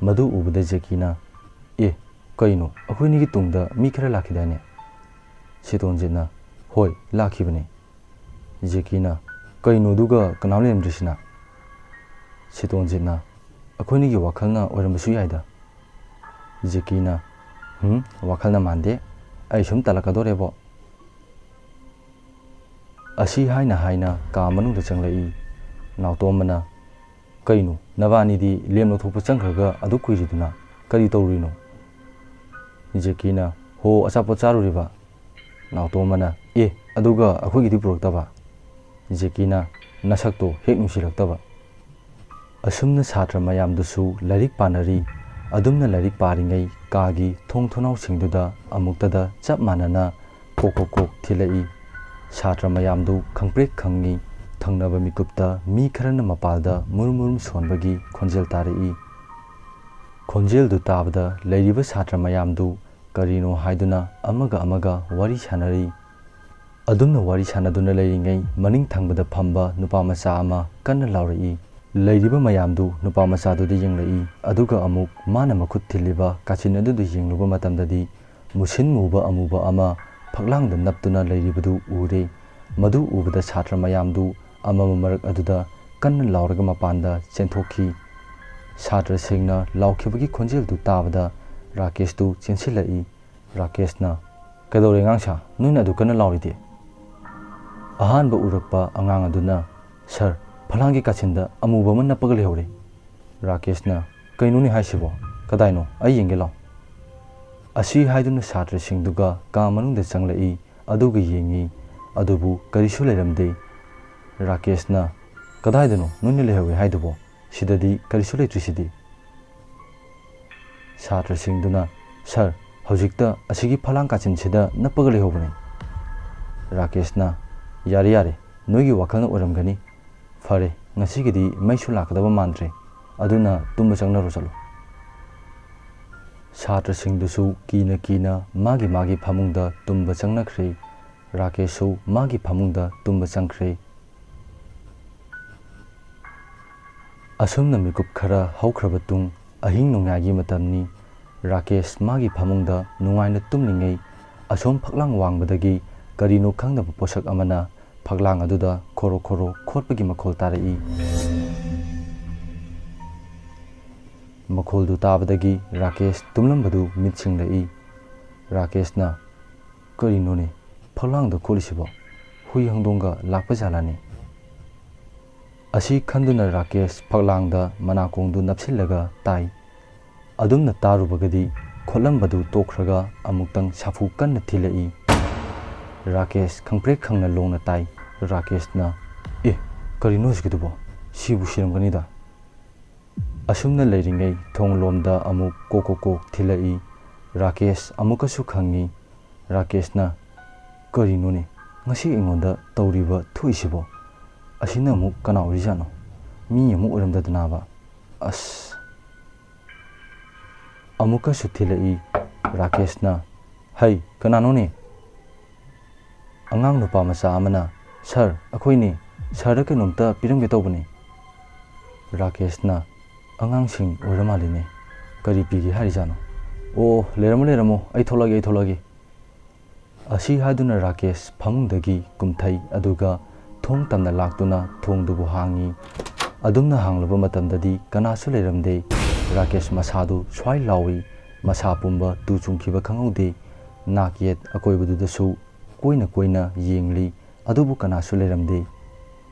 ꯃꯗꯨ ꯎꯕꯗ ꯖꯦꯀꯤꯅ, "ꯑꯦ, ꯀꯩꯅꯣ, ꯑꯩꯈꯣꯏꯅꯤꯒꯤ ꯇꯨꯡꯗ ꯃꯤ ꯈꯔ ꯂꯥꯛꯈꯤꯗꯥꯏꯅꯦ?" ꯁꯤꯇꯣꯟꯖꯤꯠꯅ, "ꯍꯣꯏ, ꯂꯥꯛꯈꯤꯕꯅꯦ꯫" ꯖꯦꯀꯤꯅ, "ꯀꯩꯅꯣꯗꯨꯒ ꯀꯅꯥꯝ ꯂꯩꯔꯝꯗ꯭ꯔꯤꯁꯤꯅ?" ꯁꯤꯇꯣꯟꯖꯤꯠꯅ, "ꯑꯩꯈꯣꯏꯅꯤꯒꯤ ꯋꯥꯈꯜꯅ ꯑꯣꯏꯔꯝꯕꯁꯨ ꯌꯥꯏꯗ꯫" ꯖꯦꯀꯤꯅ, "ꯍꯨꯝ, ꯋꯥꯈꯜꯅ ꯃꯥꯟꯗꯦ, ꯑꯩ ꯁꯨꯝ ꯇꯜꯂꯛꯀꯗꯣꯔꯦꯕꯣ꯫" ꯑꯁꯤ ꯍꯥꯏꯅ ꯍꯥꯏꯅ ꯀꯥ ꯃꯅꯨꯡꯗ ꯆꯪꯂꯛꯏ꯫ ꯅꯥꯎꯇꯣꯝꯕꯅ, "ꯀꯩꯅꯣ, ꯅꯕꯥꯅꯤꯗꯤ ꯂꯦꯝ ꯂꯧꯊꯣꯛꯄ ꯆꯪꯈ꯭ꯔꯒ ꯑꯗꯨꯛ ꯀꯨꯏꯔꯤꯗꯨꯅ ꯀꯔꯤ ꯇꯧꯔꯨꯔꯤꯅꯣ?" ꯖꯦꯀꯤꯅ, "ꯍꯣ, ꯑꯆꯥꯄꯣꯠ ꯆꯥꯔꯨꯔꯤꯕ꯫" ꯅꯥꯎꯇꯣꯝꯕꯅ, "ꯑꯦ, ꯑꯗꯨꯒ ꯑꯩꯈꯣꯏꯒꯤꯗꯤ ꯄꯨꯔꯛꯇꯕ?" ꯖꯦꯀꯤꯅ, "ꯅꯁꯛꯇꯣ ꯍꯦꯛ ꯅꯨꯡꯁꯤꯔꯛꯇꯕ꯫" ꯑꯁꯨꯝꯅ ꯁꯥꯇ꯭ꯔ ꯃꯌꯥꯝꯗꯨꯁꯨ ꯂꯥꯏꯔꯤꯛ ꯄꯥꯅꯔꯤ꯫ ꯑꯗꯨꯝꯅ ꯂꯥꯏꯔꯤꯛ ꯄꯥꯔꯤꯉꯩ ꯀꯥꯒꯤ ꯊꯣꯡ ꯊꯣꯡꯅꯥꯎꯁꯤꯡꯗꯨꯗ ꯑꯃꯨꯛꯇꯗ ꯆꯞ ꯃꯥꯟꯅꯅ ꯀꯣꯛ ꯀꯣꯛ ꯀꯣꯛ ꯊꯤꯜꯂꯛꯏ꯫ ꯁꯥꯇ꯭ꯔ ꯃꯌꯥꯝꯗꯨ ꯈꯪꯄ꯭ꯔꯦꯛ ꯈꯪꯉꯤ꯫ ꯊꯪꯅꯕ ꯃꯤꯀꯨꯞꯇ ꯃꯤ ꯈꯔꯅ ꯃꯄꯥꯜꯗ ꯃꯨꯔꯨꯝ ꯃꯨꯔꯨꯝ ꯁꯣꯟꯕꯒꯤ ꯈꯣꯟꯖꯦꯜ ꯇꯥꯔꯛꯏ꯫ ꯈꯣꯟꯖꯦꯜꯗꯨ ꯇꯥꯕꯗ ꯂꯩꯔꯤꯕ ꯁꯥꯇ꯭ꯔ ꯃꯌꯥꯝꯗꯨ ꯀꯔꯤꯅꯣ ꯍꯥꯏꯗꯨꯅ ꯑꯃꯒ ꯑꯃꯒ ꯋꯥꯔꯤ ꯁꯥꯅꯔꯤ꯫ ꯑꯗꯨꯝꯅ ꯋꯥꯔꯤ ꯁꯥꯅꯗꯨꯅ ꯂꯩꯔꯤꯉꯩ ꯃꯅꯤꯡ ꯊꯪꯕꯗ ꯐꯝꯕ ꯅꯨꯄꯥ ꯃꯆꯥ ꯑꯃ ꯀꯟꯅ ꯂꯥꯎꯔꯛꯏ꯫ ꯂꯩꯔꯤꯕ ꯃꯌꯥꯝꯗꯨ ꯅꯨꯄꯥ ꯃꯆꯥꯗꯨꯗ ꯌꯦꯡꯂꯛꯏ, ꯑꯗꯨꯒ ꯑꯃꯨꯛ ꯃꯥꯅ ꯃꯈꯨꯠ ꯊꯤꯜꯂꯤꯕ ꯀꯥꯆꯤꯟ ꯑꯗꯨꯗ ꯌꯦꯡꯂꯨꯕ ꯃꯇꯝꯗꯗꯤ ꯃꯨꯁꯤꯟ ꯃꯨꯕ ꯑꯃꯨꯕ ꯑꯃ ꯐꯛꯂꯥꯡꯗ ꯅꯞꯇꯨꯅ ꯂꯩꯔꯤꯕꯗꯨ ꯎꯔꯦ꯫ ꯃꯗꯨ ꯎꯕꯗ ꯁꯥꯇ꯭ꯔ ꯃꯌꯥꯝꯗꯨ ꯑꯃꯝꯕ ꯃꯔꯛ ꯑꯗꯨꯗ ꯀꯟꯅ ꯂꯥꯎꯔꯒ ꯃꯄꯥꯟꯗ ꯆꯦꯟꯊꯣꯛꯈꯤ꯫ ꯁꯥꯇ꯭ꯔꯁꯤꯡꯅ ꯂꯥꯎꯈꯤꯕꯒꯤ ꯈꯣꯟꯖꯦꯜꯗꯨ ꯇꯥꯕꯗ ꯔꯥꯀꯦꯁꯇꯨ ꯆꯦꯟꯁꯤꯜꯂꯛꯏ꯫ ꯔꯥꯀꯦꯁꯅ, "ꯀꯩꯗꯧꯔꯦ ꯑꯉꯥꯡꯁꯥ? ꯅꯣꯏꯅ ꯑꯗꯨ ꯀꯟꯅ ꯂꯥꯎꯔꯤꯗꯤ?" ꯑꯍꯥꯟꯕ ꯎꯔꯛꯄ ꯑꯉꯥꯡ ꯑꯗꯨꯅ, "ꯁꯥꯔ, ꯐꯂꯥꯡꯒꯤ ꯀꯥꯆꯤꯟꯗ ꯑꯃꯨꯕ ꯑꯃ ꯅꯞꯄꯒ ꯂꯩꯍꯧꯔꯦ꯫" ꯔꯥꯀꯦꯁꯅ, "ꯀꯩꯅꯣꯅꯦ ꯍꯥꯏꯁꯤꯕꯣ? ꯀꯗꯥꯏꯅꯣ? ꯑꯩ ꯌꯦꯡꯒꯦ ꯂꯥꯎ꯫" ꯑꯁꯤ ꯍꯥꯏꯗꯨꯅ ꯁꯥꯇ꯭ꯔꯁꯤꯡꯗꯨꯒ ꯀꯥ ꯃꯅꯨꯡꯗ ꯆꯪꯂꯛꯏ꯫ ꯑꯗꯨꯒ ꯌꯦꯡꯉꯤ꯫ ꯑꯗꯨꯕꯨ ꯀꯔꯤꯁꯨ ꯂꯩꯔꯝꯗꯦ꯫ ꯔꯥꯀꯦꯁꯅ, "ꯀꯗꯥꯏꯗꯅꯣ ꯅꯣꯏꯅ ꯂꯩꯍꯧꯋꯦ ꯍꯥꯏꯗꯨꯕꯣ? ꯁꯤꯗꯗꯤ ꯀꯔꯤꯁꯨ ꯂꯩꯇ꯭ꯔꯤꯁꯤꯗꯤ?" ꯁꯥꯇ꯭ꯔꯁꯤꯡꯗꯨꯅ, "ꯁꯥꯔ, ꯍꯧꯖꯤꯛꯇ ꯑꯁꯤꯒꯤ ꯐꯂꯥꯡ ꯀꯥꯆꯤꯟꯁꯤꯗ ꯅꯞꯄꯒ ꯂꯩꯍꯧꯕꯅꯤ꯫" ꯔꯥꯀꯦꯁꯅ, "ꯌꯥꯔꯦ, ꯌꯥꯔꯦ, ꯅꯣꯏꯒꯤ ꯋꯥꯈꯜꯅ ꯑꯣꯏꯔꯝꯒꯅꯤ꯫ ꯐꯔꯦ, ꯉꯁꯤꯒꯤꯗꯤ ꯃꯩꯁꯨ ꯂꯥꯛꯀꯗꯕ ꯃꯥꯟꯗ꯭ꯔꯦ꯫ ꯑꯗꯨꯅ ꯇꯨꯝꯕ ꯆꯪꯅꯔꯣ ꯆꯠꯂꯣ꯫" ꯁꯥꯇ꯭ꯔꯁꯤꯡꯗꯨꯁꯨ ꯀꯤꯅ ꯀꯤꯅ ꯃꯥꯒꯤ ꯃꯥꯒꯤ ꯐꯃꯨꯡꯗ ꯇꯨꯝꯕ ꯆꯪꯅꯈ꯭ꯔꯦ꯫ ꯔꯥꯀꯦꯁꯁꯨ ꯃꯥꯒꯤ ꯐꯃꯨꯡꯗ ꯇꯨꯝꯕ ꯆꯪꯈ꯭ꯔꯦ꯫ ꯑꯁꯨꯝꯅ ꯃꯤꯀꯨꯞ ꯈꯔ ꯍꯧꯈ꯭ꯔꯕ ꯇꯨꯡ, ꯑꯍꯤꯡ ꯅꯣꯡꯌꯥꯏꯒꯤ ꯃꯇꯝꯅꯤ꯫ ꯔꯥꯀꯦꯁ ꯃꯥꯒꯤ ꯐꯃꯨꯡꯗ ꯅꯨꯡꯉꯥꯏꯅ ꯇꯨꯝꯂꯤꯉꯩ, ꯑꯁꯣꯝ ꯐꯛꯂꯥꯡ ꯋꯥꯡꯕꯗꯒꯤ ꯀꯔꯤꯅꯣ ꯈꯪꯗꯕ ꯄꯣꯠꯁꯛ ꯑꯃꯅ ꯐꯛꯂꯥꯡ ꯑꯗꯨꯗ ꯈꯣꯔꯣ ꯈꯣꯔꯣ ꯈꯣꯠꯄꯒꯤ ꯃꯈꯣꯜ ꯇꯥꯔꯛꯏ꯫ ꯃꯈꯣꯜꯗꯨ ꯇꯥꯕꯗꯒꯤ ꯔꯥꯀꯦꯁ ꯇꯨꯝꯂꯝꯕꯗꯨ ꯃꯤꯠ ꯁꯤꯡꯂꯛꯏ꯫ ꯔꯥꯀꯦꯁꯅ, "ꯀꯔꯤꯅꯣꯅꯦ ꯐꯛꯂꯥꯡꯗ ꯈꯣꯠꯂꯤꯁꯤꯕꯣ? ꯍꯨꯏ ꯍꯪꯗꯣꯡꯒ ꯂꯥꯛꯄ ꯖꯥꯠꯂꯥꯅꯦ?" ꯑꯁꯤ ꯈꯟꯗꯨꯅ ꯔꯥꯀꯦꯁ ꯐꯛꯂꯥꯡꯗ ꯃꯅꯥꯀꯣꯡꯗꯨ ꯅꯞꯁꯤꯜꯂꯒ ꯇꯥꯏ꯫ ꯑꯗꯨꯝꯅ ꯇꯥꯔꯨꯕꯒꯗꯤ ꯈꯣꯠꯂꯝꯕꯗꯨ ꯇꯣꯛꯈ꯭ꯔꯒ ꯑꯃꯨꯛꯇꯪ ꯁꯥꯐꯨ ꯀꯟꯅ ꯊꯤꯜꯂꯛꯏ꯫ ꯔꯥꯀꯦꯁ ꯈꯪꯄ꯭ꯔꯦꯛ ꯈꯪꯅ ꯂꯣꯡꯅ ꯇꯥꯏ꯫ ꯔꯥꯀꯦꯁꯅ, "ꯑꯦ, ꯀꯔꯤꯅꯣ ꯍꯧꯖꯤꯛꯀꯤꯗꯨꯕꯣ? ꯁꯤꯕꯨ ꯁꯤꯔꯝꯒꯅꯤꯗ꯫" ꯑꯁꯨꯝꯅ ꯂꯩꯔꯤꯉꯩ ꯊꯣꯡ ꯂꯣꯝꯗ ꯑꯃꯨꯛ ꯀꯣꯛ ꯀꯣꯛ ꯀꯣꯛ ꯊꯤꯜꯂꯛꯏ꯫ ꯔꯥꯀꯦꯁ ꯑꯃꯨꯛꯀꯁꯨ ꯈꯪꯉꯤ꯫ ꯔꯥꯀꯦꯁꯅ, "ꯀꯔꯤꯅꯣꯅꯦ ꯉꯁꯤ ꯑꯩꯉꯣꯟꯗ ꯇꯧꯔꯤꯕ ꯊꯣꯛꯏꯁꯤꯕꯣ? ꯑꯁꯤꯅ ꯑꯃꯨꯛ ꯀꯅꯥ ꯑꯣꯏꯔꯤꯖꯥꯠꯅꯣ? ꯃꯤ ꯑꯃꯨꯛ ꯑꯣꯏꯔꯝꯗꯗꯅꯕ꯫ ꯑꯁ!" ꯑꯃꯨꯛꯀꯁꯨ ꯊꯤꯜꯂꯛꯏ꯫ ꯔꯥꯀꯦꯁꯅ, "ꯍꯩ, ꯀꯅꯥꯅꯣꯅꯦ?" ꯑꯉꯥꯡ ꯅꯨꯄꯥ ꯃꯆꯥ ꯑꯃꯅ, "ꯁꯥꯔ, ꯑꯩꯈꯣꯏꯅꯤ꯫ ꯁꯥꯔꯗ ꯀꯩꯅꯣꯝꯇ ꯄꯤꯔꯝꯒꯦ ꯇꯧꯕꯅꯤ꯫" ꯔꯥꯀꯦꯁꯅ, "ꯑꯉꯥꯡꯁꯤꯡ ꯑꯣꯏꯔ ꯃꯥꯜꯂꯤꯅꯦ꯫ ꯀꯔꯤ ꯄꯤꯒꯦ ꯍꯥꯏꯔꯤꯖꯥꯠꯅꯣ? ꯑꯣ, ꯂꯩꯔꯝꯃꯣ, ꯂꯩꯔꯝꯃꯣ, ꯑꯩ ꯊꯣꯛꯂꯛꯑꯒꯦ, ꯑꯩ ꯊꯣꯛꯂꯛꯑꯒꯦ꯫" ꯑꯁꯤ ꯍꯥꯏꯗꯨꯅ ꯔꯥꯀꯦꯁ ꯐꯃꯨꯡꯗꯒꯤ ꯀꯨꯝꯊꯩ, ꯑꯗꯨꯒ ꯊꯣꯡ ꯇꯝꯅ ꯂꯥꯛꯇꯨꯅ ꯊꯣꯡꯗꯨꯕꯨ ꯍꯥꯡꯉꯤ꯫ ꯑꯗꯨꯝꯅ ꯍꯥꯡꯂꯨꯕ ꯃꯇꯝꯗꯗꯤ ꯀꯅꯥꯁꯨ ꯂꯩꯔꯝꯗꯦ꯫ ꯔꯥꯀꯦꯁ ꯃꯁꯥꯗꯨ ꯁ꯭ꯋꯥꯏ ꯂꯥꯎꯏ꯫ ꯃꯁꯥ ꯄꯨꯝꯕ ꯇꯨ ꯆꯨꯡꯈꯤꯕ ꯈꯪꯍꯧꯗꯦ꯫ ꯅꯥꯛ ꯌꯦꯠ ꯑꯀꯣꯏꯕꯗꯨꯗꯁꯨ ꯀꯣꯏꯅ ꯀꯣꯏꯅ ꯌꯦꯡꯂꯤ, ꯑꯗꯨꯕꯨ ꯀꯅꯥꯁꯨ ꯂꯩꯔꯝꯗꯦ꯫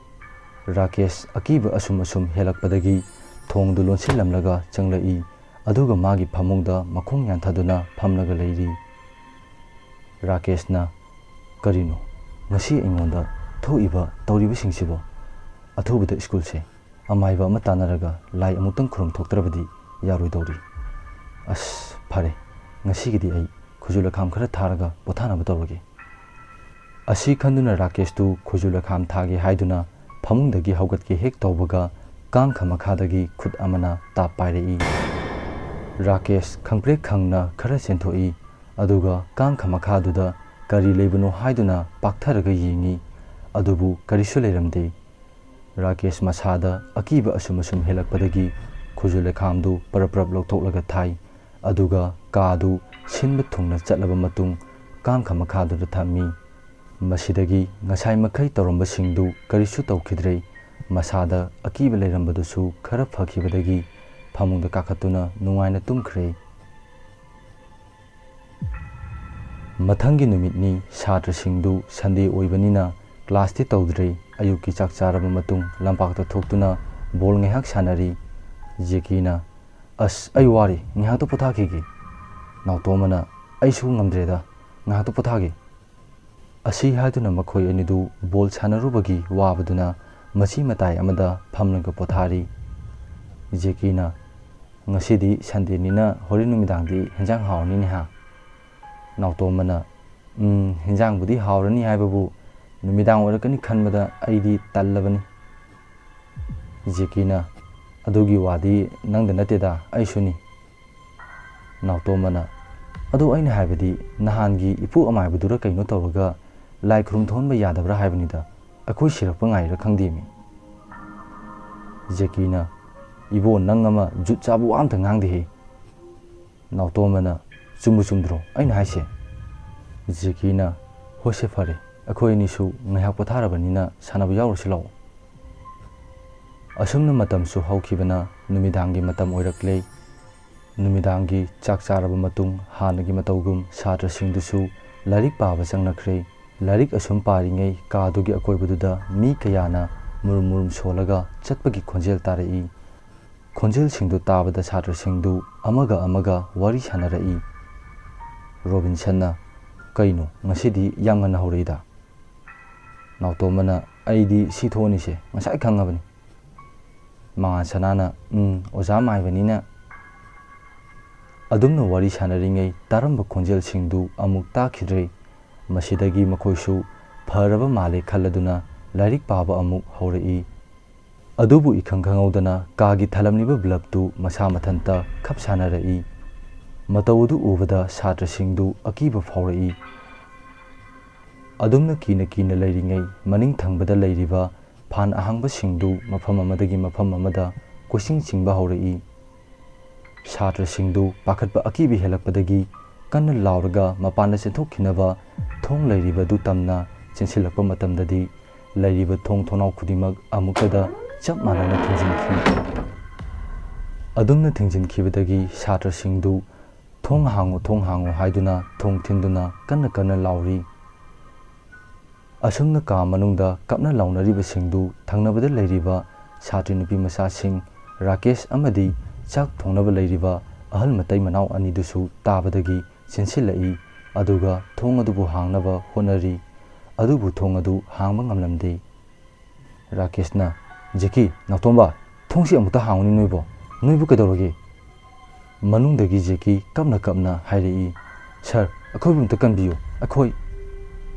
ꯔꯥꯀꯦꯁ ꯑꯀꯤꯕ ꯑꯁꯨꯝ ꯑꯁꯨꯝ ꯍꯦꯜꯂꯛꯄꯗꯒꯤ ꯊꯣꯡꯗꯨ ꯂꯣꯟꯁꯤꯜꯂꯝꯂꯒ ꯆꯪꯂꯛꯏ꯫ ꯑꯗꯨꯒ ꯃꯥꯒꯤ ꯐꯃꯨꯡꯗ ꯃꯈꯣꯡ ꯌꯥꯟꯊꯗꯨꯅ ꯐꯝꯂꯒ ꯂꯩꯔꯤ꯫ ꯔꯥꯀꯦꯁꯅ, "ꯀꯔꯤꯅꯣ ꯉꯁꯤ ꯑꯩꯉꯣꯟꯗ ꯊꯣꯛꯏꯕ ꯇꯧꯔꯤꯕꯁꯤꯡꯁꯤꯕꯣ? ꯑꯊꯨꯕꯗ ꯁ꯭ꯀꯨꯜꯁꯦ ꯑꯃꯥꯏꯕ ꯑꯃ ꯇꯥꯟꯅꯔꯒ ꯂꯥꯏ ꯑꯃꯨꯛꯇꯪ ꯈꯨꯔꯨꯝ ꯊꯣꯛꯇ꯭ꯔꯕꯗꯤ ꯌꯥꯔꯣꯏꯗꯧꯔꯤ꯫ ꯑꯁ, ꯐꯔꯦ, ꯉꯁꯤꯒꯤꯗꯤ ꯑꯩ ꯈꯨꯖꯨ ꯂꯩꯈꯥꯝ ꯈꯔ ꯊꯥꯔꯒ ꯄꯣꯊꯥꯅꯕ ꯇꯧꯔꯒꯦ"꯫ ꯑꯁꯤ ꯈꯟꯗꯨꯅ ꯔꯥꯀꯦꯁꯇꯨ ꯈꯨꯖꯨ ꯂꯩꯈꯥꯝ ꯊꯥꯒꯦ ꯍꯥꯏꯗꯨꯅ ꯐꯃꯨꯡꯗꯒꯤ ꯍꯧꯒꯠꯀꯦ ꯍꯦꯛ ꯇꯧꯕꯒ, ꯀꯥꯡꯈ ꯃꯈꯥꯗꯒꯤ ꯈꯨꯠ ꯑꯃꯅ ꯇꯥꯞ ꯄꯥꯏꯔꯛꯏ꯫ ꯔꯥꯀꯦꯁ ꯈꯪꯄ꯭ꯔꯦꯛ ꯈꯪꯅ ꯈꯔ ꯆꯦꯟꯊꯣꯛꯏ꯫ ꯑꯗꯨꯒ ꯀꯥꯡꯈ ꯃꯈꯥꯗꯨꯗ ꯀꯔꯤ ꯂꯩꯕꯅꯣ ꯍꯥꯏꯗꯨꯅ ꯄꯥꯛꯊꯔꯒ ꯌꯦꯡꯏ꯫ ꯑꯗꯨꯕꯨ ꯀꯔꯤꯁꯨ ꯂꯩꯔꯝꯗꯦ꯫ ꯔꯥꯀꯦꯁ ꯃꯁꯥꯗ ꯑꯀꯤꯕ ꯑꯁꯨꯝ ꯑꯁꯨꯝ ꯍꯦꯜꯂꯛꯄꯗꯒꯤ ꯈꯨꯖꯨ ꯂꯩꯈꯥꯝꯗꯨ ꯄꯔꯞ ꯄꯔꯞ ꯂꯧꯊꯣꯛꯂꯒ ꯊꯥꯏ꯫ ꯑꯗꯨꯒ ꯀꯥꯗꯨ ꯁꯤꯟꯕ ꯊꯨꯡꯅ ꯆꯠꯂꯕ ꯃꯇꯨꯡ, ꯀꯥꯡꯈ ꯃꯈꯥꯗꯨꯗ ꯊꯝꯃꯤ꯫ ꯃꯁꯤꯗꯒꯤ ꯉꯁꯥꯏ ꯃꯈꯩ ꯇꯧꯔꯝꯕꯁꯤꯡꯗꯨ ꯀꯔꯤꯁꯨ ꯇꯧꯈꯤꯗ꯭ꯔꯦ꯫ ꯃꯁꯥꯗ ꯑꯀꯤꯕ ꯂꯩꯔꯝꯕꯗꯨꯁꯨ ꯈꯔ ꯐꯈꯤꯕꯗꯒꯤ ꯐꯃꯨꯡꯗ ꯀꯥꯈꯠꯇꯨꯅ ꯅꯨꯡꯉꯥꯏꯅ ꯇꯨꯝꯈ꯭ꯔꯦ꯫ ꯃꯊꯪꯒꯤ ꯅꯨꯃꯤꯠꯅꯤ꯫ ꯁꯥꯇ꯭ꯔꯁꯤꯡꯗꯨ ꯁꯟꯗꯦ ꯑꯣꯏꯕꯅꯤꯅ ꯀ꯭ꯂꯥꯁꯇꯤ ꯇꯧꯗ꯭ꯔꯦ꯫ ꯑꯌꯨꯛꯀꯤ ꯆꯥꯛ ꯆꯥꯔꯕ ꯃꯇꯨꯡ ꯂꯝꯄꯥꯛꯇ ꯊꯣꯛꯇꯨꯅ ꯕꯣꯜ ꯉꯥꯏꯍꯥꯛ ꯁꯥꯟꯅꯔꯤ꯫ ꯖꯦꯀꯤꯅ, "ꯑꯁ, ꯑꯩ ꯋꯥꯔꯦ, ꯉꯥꯏꯍꯥꯛꯇ ꯄꯣꯊꯥꯈꯤꯒꯦ"꯫ ꯅꯥꯎꯇꯣꯝꯕꯅ, "ꯑꯩꯁꯨ ꯉꯝꯗ꯭ꯔꯦꯗ, ꯉꯥꯏꯍꯥꯛꯇ ꯄꯣꯊꯥꯒꯦ"꯫ ꯑꯁꯤ ꯍꯥꯏꯗꯨꯅ ꯃꯈꯣꯏ ꯑꯅꯤꯗꯨ ꯕꯣꯜ ꯁꯥꯟꯅꯔꯨꯕꯒꯤ ꯋꯥꯕꯗꯨꯅ ꯃꯆꯤ ꯃꯇꯥꯏ ꯑꯃꯗ ꯐꯝꯂꯒ ꯄꯣꯊꯥꯔꯤ꯫ ꯖꯦꯀꯤꯅ, "ꯉꯁꯤꯗꯤ ꯁꯟꯗꯦꯅꯤꯅ ꯍꯣꯔꯦꯟ ꯅꯨꯃꯤꯗꯥꯡꯗꯤ ꯍꯦꯟꯖꯥꯡ ꯍꯥꯎꯔꯅꯤꯅꯦ ꯍꯥ?" ꯅꯥꯎꯇꯣꯝꯕꯅ, "ꯎꯝ, ꯍꯦꯟꯖꯥꯡꯕꯨꯗꯤ ꯍꯥꯎꯔꯅꯤ ꯍꯥꯏꯕꯕꯨ ꯅꯨꯃꯤꯗꯥꯡ ꯑꯣꯏꯔꯛꯀꯅꯤ ꯈꯟꯕꯗ ꯑꯩꯗꯤ ꯇꯜꯂꯕꯅꯤ"꯫ ꯖꯦꯀꯤꯅ, "ꯑꯗꯨꯒꯤ ꯋꯥꯗꯤ ꯅꯪꯗ ꯅꯠꯇꯦꯗ, ꯑꯩꯁꯨꯅꯤ"꯫ ꯅꯥꯎꯇꯣꯝꯕꯅ, "ꯑꯗꯣ ꯑꯩꯅ ꯍꯥꯏꯕꯗꯤ ꯅꯍꯥꯟꯒꯤ ꯏꯄꯨ ꯑꯃꯥꯏꯕꯗꯨꯔ ꯀꯩꯅꯣ ꯇꯧꯔꯒ ꯂꯥꯏ ꯈꯨꯔꯨꯝ ꯊꯣꯛꯍꯟꯕ ꯌꯥꯗꯕ꯭ꯔꯥ ꯍꯥꯏꯕꯅꯤꯗ, ꯑꯩꯈꯣꯏ ꯁꯤꯔꯛꯄ ꯉꯥꯏꯔꯤꯔꯥ ꯈꯪꯗꯦꯃꯤ"꯫ ꯖꯦꯀꯤꯅ, "ꯏꯕꯣ, ꯅꯪ ꯑꯃ ꯖꯨꯠ ꯆꯥꯕ ꯋꯥ ꯑꯝꯇ ꯉꯥꯡꯗꯦꯍꯦ"꯫ ꯅꯥꯎꯇꯣꯝꯕꯅ, "ꯆꯨꯝꯕꯨ ꯆꯨꯝꯗ꯭ꯔꯣ ꯑꯩꯅ ꯍꯥꯏꯁꯦ?" ꯖꯦꯀꯤꯅ, "ꯍꯣꯏꯁꯦ ꯐꯔꯦ, ꯑꯩꯈꯣꯏ ꯑꯅꯤꯁꯨ ꯉꯥꯏꯍꯥꯛ ꯄꯣꯊꯥꯔꯕꯅꯤꯅ ꯁꯥꯟꯅꯕ ꯌꯥꯎꯔꯨꯁꯤ ꯂꯥꯛꯑꯣ"꯫ ꯑꯁꯨꯝꯅ ꯃꯇꯝꯁꯨ ꯍꯧꯈꯤꯕꯅ ꯅꯨꯃꯤꯗꯥꯡꯒꯤ ꯃꯇꯝ ꯑꯣꯏꯔꯛꯂꯦ꯫ ꯅꯨꯃꯤꯗꯥꯡꯒꯤ ꯆꯥꯛ ꯆꯥꯔꯕ ꯃꯇꯨꯡ ꯍꯥꯟꯅꯒꯤ ꯃꯇꯧꯒꯨꯝ ꯁꯥꯇ꯭ꯔꯁꯤꯡꯗꯨꯁꯨ ꯂꯥꯏꯔꯤꯛ ꯄꯥꯕ ꯆꯪꯅꯈ꯭ꯔꯦ꯫ ꯂꯥꯏꯔꯤꯛ ꯑꯁꯨꯝ ꯄꯥꯔꯤꯉꯩ ꯀꯥꯗꯨꯒꯤ ꯑꯀꯣꯏꯕꯗꯨꯗ ꯃꯤ ꯀꯌꯥꯅ ꯃꯨꯔꯨꯝ ꯃꯨꯔꯨꯝ ꯁꯣꯜꯂꯒ ꯆꯠꯄꯒꯤ ꯈꯣꯟꯖꯦꯜ ꯇꯥꯔꯛꯏ꯫ ꯈꯣꯟꯖꯦꯜꯁꯤꯡꯗꯨ ꯇꯥꯕꯗ ꯁꯥꯇ꯭ꯔꯁꯤꯡꯗꯨ ꯑꯃꯒ ꯑꯃꯒ ꯋꯥꯔꯤ ꯁꯥꯅꯔꯛꯏ꯫ ꯔꯣꯕꯤꯟꯁꯟꯅ, "ꯀꯩꯅꯣ, ꯉꯁꯤꯗꯤ ꯌꯥꯝ ꯉꯟꯅ ꯍꯧꯔꯛꯏꯗ?" ꯅꯥꯎꯇꯣꯝꯕꯅ, "ꯑꯩꯗꯤ ꯁꯤ ꯊꯣꯛꯑꯅꯤꯁꯦ ꯉꯁꯥꯏ ꯈꯪꯉꯕꯅꯤ꯫" ꯃꯉꯥꯜ ꯁꯅꯥꯅ, "ꯎꯝ, ꯑꯣꯖꯥ ꯃꯥꯏꯕꯅꯤꯅ꯫" ꯑꯗꯨꯝꯅ ꯋꯥꯔꯤ ꯁꯥꯟꯅꯔꯤꯉꯩ ꯇꯥꯔꯝꯕ ꯈꯣꯟꯖꯦꯜꯁꯤꯡꯗꯨ ꯑꯃꯨꯛ ꯇꯥꯈꯤꯗ꯭ꯔꯦ꯫ ꯃꯁꯤꯗꯒꯤ ꯃꯈꯣꯏꯁꯨ ꯐꯔꯕ ꯃꯥꯜꯂꯦ ꯈꯜꯂꯗꯨꯅ ꯂꯥꯏꯔꯤꯛ ꯄꯥꯕ ꯑꯃꯨꯛ ꯍꯧꯔꯛꯏ꯫ ꯑꯗꯨꯕꯨ ꯏꯈꯪ ꯈꯪꯍꯧꯗꯅ ꯀꯥꯒꯤ ꯊꯥꯜꯂꯝꯂꯤꯕ ꯕ꯭ꯂꯕꯇꯨ ꯃꯁꯥ ꯃꯊꯟꯇ ꯈꯞ ꯁꯥꯟꯅꯔꯛꯏ꯫ ꯃꯇꯧ ꯑꯗꯨ ꯎꯕꯗ ꯁꯥꯇ꯭ꯔꯁꯤꯡꯗꯨ ꯑꯀꯤꯕ ꯐꯥꯎꯔꯛꯏ꯫ ꯑꯗꯨꯝꯅ ꯀꯤꯅ ꯀꯤꯅ ꯂꯩꯔꯤꯉꯩ ꯃꯅꯤꯡ ꯊꯪꯕꯗ ꯂꯩꯔꯤꯕ ꯐꯥꯟ ꯑꯍꯥꯡꯕꯁꯤꯡꯗꯨ ꯃꯐꯝ ꯑꯃꯗꯒꯤ ꯃꯐꯝ ꯑꯃꯗ ꯀꯣꯏꯆꯤꯡ ꯆꯤꯡꯕ ꯍꯧꯔꯛꯏ꯫ ꯁꯥꯇ꯭ꯔꯁꯤꯡꯗꯨ ꯄꯥꯈꯠꯄ ꯑꯀꯤꯕ ꯍꯦꯜꯂꯛꯄꯗꯒꯤ ꯀꯟꯅ ꯂꯥꯎꯔꯒ ꯃꯄꯥꯟꯗ ꯆꯦꯟꯊꯣꯛꯈꯤꯅꯕ ꯊꯣꯡ ꯂꯩꯔꯤꯕꯗꯨ ꯇꯝꯅ ꯆꯦꯟꯁꯤꯜꯂꯛꯄ ꯃꯇꯝꯗꯗꯤ, ꯂꯩꯔꯤꯕ ꯊꯣꯡ ꯊꯣꯡꯅꯥꯎ ꯈꯨꯗꯤꯡꯃꯛ ꯑꯃꯨꯛꯇꯗ ꯆꯞ ꯃꯥꯟꯅꯅ ꯊꯤꯡꯖꯤꯟꯈꯤ꯫ ꯑꯗꯨꯝꯅ ꯊꯤꯡꯖꯤꯟꯈꯤꯕꯗꯒꯤ ꯁꯥꯇ꯭ꯔꯁꯤꯡꯗꯨ "ꯊꯣꯡ ꯍꯥꯡꯉꯨ, ꯊꯣꯡ ꯍꯥꯡꯉꯨ" ꯍꯥꯏꯗꯨꯅ ꯊꯣꯡ ꯊꯤꯟꯗꯨꯅ ꯀꯟꯅ ꯀꯟꯅ ꯂꯥꯎꯔꯤ꯫ ꯑꯁꯨꯝꯅ ꯀꯥ ꯃꯅꯨꯡꯗ ꯀꯞꯅ ꯂꯥꯎꯅꯔꯤꯕꯁꯤꯡꯗꯨ ꯊꯪꯅꯕꯗ ꯂꯩꯔꯤꯕ ꯁꯥꯇ꯭ꯔꯤ ꯅꯨꯄꯤ ꯃꯆꯥꯁꯤꯡ ꯔꯥꯀꯦꯁ ꯑꯃꯗꯤ ꯆꯥꯛ ꯊꯣꯡꯅꯕ ꯂꯩꯔꯤꯕ ꯑꯍꯜ ꯃꯇꯩ ꯃꯅꯥꯎ ꯑꯅꯤꯗꯨꯁꯨ ꯇꯥꯕꯗꯒꯤ ꯆꯦꯟꯁꯤꯜꯂꯛꯏ, ꯑꯗꯨꯒ ꯊꯣꯡ ꯑꯗꯨꯕꯨ ꯍꯥꯡꯅꯕ ꯍꯣꯠꯅꯔꯤ꯫ ꯑꯗꯨꯕꯨ ꯊꯣꯡ ꯑꯗꯨ ꯍꯥꯡꯕ ꯉꯝꯂꯝꯗꯦ꯫ ꯔꯥꯀꯦꯁꯅ, "ꯖꯦꯀꯤ, ꯅꯥꯎꯇꯣꯝꯕ, ꯊꯣꯡꯁꯤ ꯑꯃꯨꯛꯇ ꯍꯥꯡꯉꯨꯅꯦ ꯅꯣꯏꯕꯣ꯫ ꯅꯣꯏꯕꯨ ꯀꯩꯗꯧꯔꯒꯦ?" ꯃꯅꯨꯡꯗꯒꯤ ꯖꯦꯀꯤ ꯀꯞꯅ ꯀꯞꯅ ꯍꯥꯏꯔꯛꯏ, "ꯁꯥꯔ, ꯑꯩꯈꯣꯏꯕꯨ ꯑꯝꯇ ꯀꯟꯕꯤꯌꯨ, ꯑꯩꯈꯣꯏ꯫"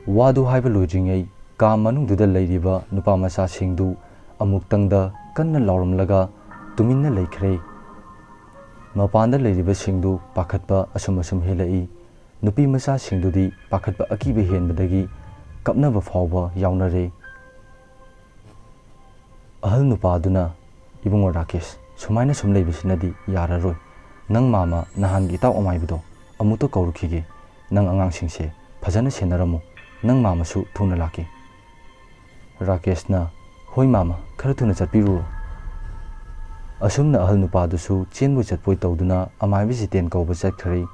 ꯋꯥꯗꯨ ꯍꯥꯏꯕ ꯂꯣꯏꯗ꯭ꯔꯤꯉꯩ ꯀꯥ ꯃꯅꯨꯡꯗꯨꯗ ꯂꯩꯔꯤꯕ ꯅꯨꯄꯥ ꯃꯆꯥꯁꯤꯡꯗꯨ ꯑꯃꯨꯛꯇꯪꯗ ꯀꯟꯅ ꯂꯥꯎꯔꯝꯂꯒ ꯇꯨꯃꯤꯟꯅ ꯂꯩꯈ꯭ꯔꯦ꯫ ꯃꯄꯥꯟꯗ ꯂꯩꯔꯤꯕꯁꯤꯡꯗꯨ ꯄꯥꯈꯠꯄ ꯑꯁꯨꯝ ꯑꯁꯨꯝ ꯍꯦꯜꯂꯛꯏ꯫ ꯅꯨꯄꯤ ꯃꯆꯥꯁꯤꯡꯗꯨꯗꯤ ꯄꯥꯈꯠꯄ ꯑꯀꯤꯕ ꯍꯦꯟꯕꯗꯒꯤ ꯀꯞꯅꯕ ꯐꯥꯎꯕ ꯌꯥꯎꯅꯔꯦ꯫ ꯑꯍꯜ ꯅꯨꯄꯥ ꯑꯗꯨꯅ, "ꯏꯕꯨꯡꯉꯣ ꯔꯥꯀꯦꯁ, ꯁꯨꯃꯥꯏꯅ ꯁꯨꯝ ꯂꯩꯕꯁꯤꯅꯗꯤ ꯌꯥꯔꯔꯣꯏ꯫ ꯅꯪ ꯃꯥꯃ, ꯅꯍꯥꯟꯒꯤ ꯏꯇꯥꯎ ꯑꯃꯥꯏꯕꯗꯣ, ꯑꯃꯨꯛꯇ ꯀꯧꯔꯨꯈꯤꯒꯦ꯫ ꯅꯪ ꯑꯉꯥꯡꯁꯤꯡꯁꯦ ꯐꯖꯅ ꯁꯦꯟꯅꯔꯝꯃꯨ꯫ ꯅꯪ ꯃꯥꯃꯁꯨ ꯊꯨꯅ ꯂꯥꯛꯀꯦ꯫" ꯔꯥꯀꯦꯁꯅ, "ꯍꯣꯏ ꯃꯥꯃ, ꯈꯔ ꯊꯨꯅ ꯆꯠꯄꯤꯔꯨꯔꯣ꯫" ꯑꯁꯨꯝꯅ ꯑꯍꯜ ꯅꯨꯄꯥꯗꯨꯁꯨ ꯆꯦꯟꯕꯣꯏ ꯆꯠꯄꯣꯏ ꯇꯧꯗꯨꯅ ꯑꯃꯥꯏꯕ ꯖꯤꯇꯦꯟ ꯀꯧꯕ ꯆꯠꯈ꯭ꯔꯦ꯫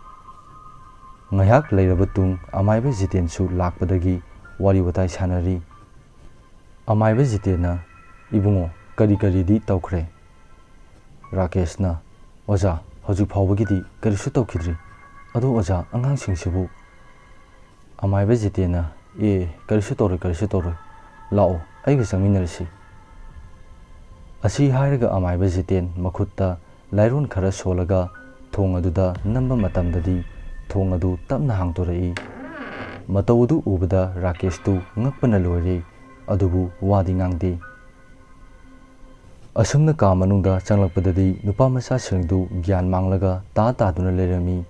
ꯉꯥꯏꯍꯥꯛ ꯂꯩꯔꯕ ꯇꯨꯡ ꯑꯃꯥꯏꯕ ꯖꯤꯇꯦꯟꯁꯨ ꯂꯥꯛꯄꯗꯒꯤ ꯋꯥꯔꯤ ꯋꯥꯇꯥꯏ ꯁꯥꯟꯅꯔꯤ꯫ ꯑꯃꯥꯏꯕ ꯖꯤꯇꯦꯟꯅ, "ꯏꯕꯨꯡꯉꯣ, ꯀꯔꯤ ꯀꯔꯤꯗꯤ ꯇꯧꯈ꯭ꯔꯦ?" ꯔꯥꯀꯦꯁꯅ, "ꯑꯣꯖꯥ, ꯍꯧꯖꯤꯛ ꯐꯥꯎꯕꯒꯤꯗꯤ ꯀꯔꯤꯁꯨ ꯇꯧꯈꯤꯗ꯭ꯔꯤ꯫ ꯑꯗꯣ ꯑꯣꯖꯥ, ꯑꯉꯥꯡꯁꯤꯡꯁꯤꯕꯨ?" ꯑꯃꯥꯏꯕ ꯖꯤꯇꯦꯟꯅ, "ꯑꯦ, ꯀꯔꯤꯁꯨ ꯇꯧꯔꯣꯏ, ꯀꯔꯤꯁꯨ ꯇꯧꯔꯣꯏ꯫ ꯂꯥꯛꯑꯣ, ꯑꯩꯒ ꯆꯪꯃꯤꯟꯅꯔꯁꯤ꯫" ꯑꯁꯤ ꯍꯥꯏꯔꯒ ꯑꯃꯥꯏꯕ ꯖꯤꯇꯦꯟ ꯃꯈꯨꯠꯇ ꯂꯥꯏꯔꯣꯟ ꯈꯔ ꯁꯣꯜꯂꯒ ꯊꯣꯡ ꯑꯗꯨꯗ ꯅꯝꯕ ꯃꯇꯝꯗꯗꯤ ꯊꯣꯡ ꯑꯗꯨ ꯇꯞꯅ ꯍꯥꯡꯗꯣꯔꯛꯏ꯫ ꯃꯇꯧ ꯑꯗꯨ ꯎꯕꯗ ꯔꯥꯀꯦꯁꯇꯨ ꯉꯛꯄꯅ ꯂꯣꯏꯔꯦ, ꯑꯗꯨꯕꯨ ꯋꯥꯗꯤ ꯉꯥꯡꯗꯦ꯫ ꯑꯁꯨꯝꯅ ꯀꯥ ꯃꯅꯨꯡꯗ ꯆꯪꯂꯛꯄꯗꯗꯤ ꯅꯨꯄꯥ ꯃꯆꯥꯁꯤꯡꯗꯨ ꯒ꯭ꯌꯥꯟ ꯃꯥꯡꯂꯒ ꯇꯥ ꯇꯥꯗꯨꯅ ꯂꯩꯔꯝꯃꯤ꯫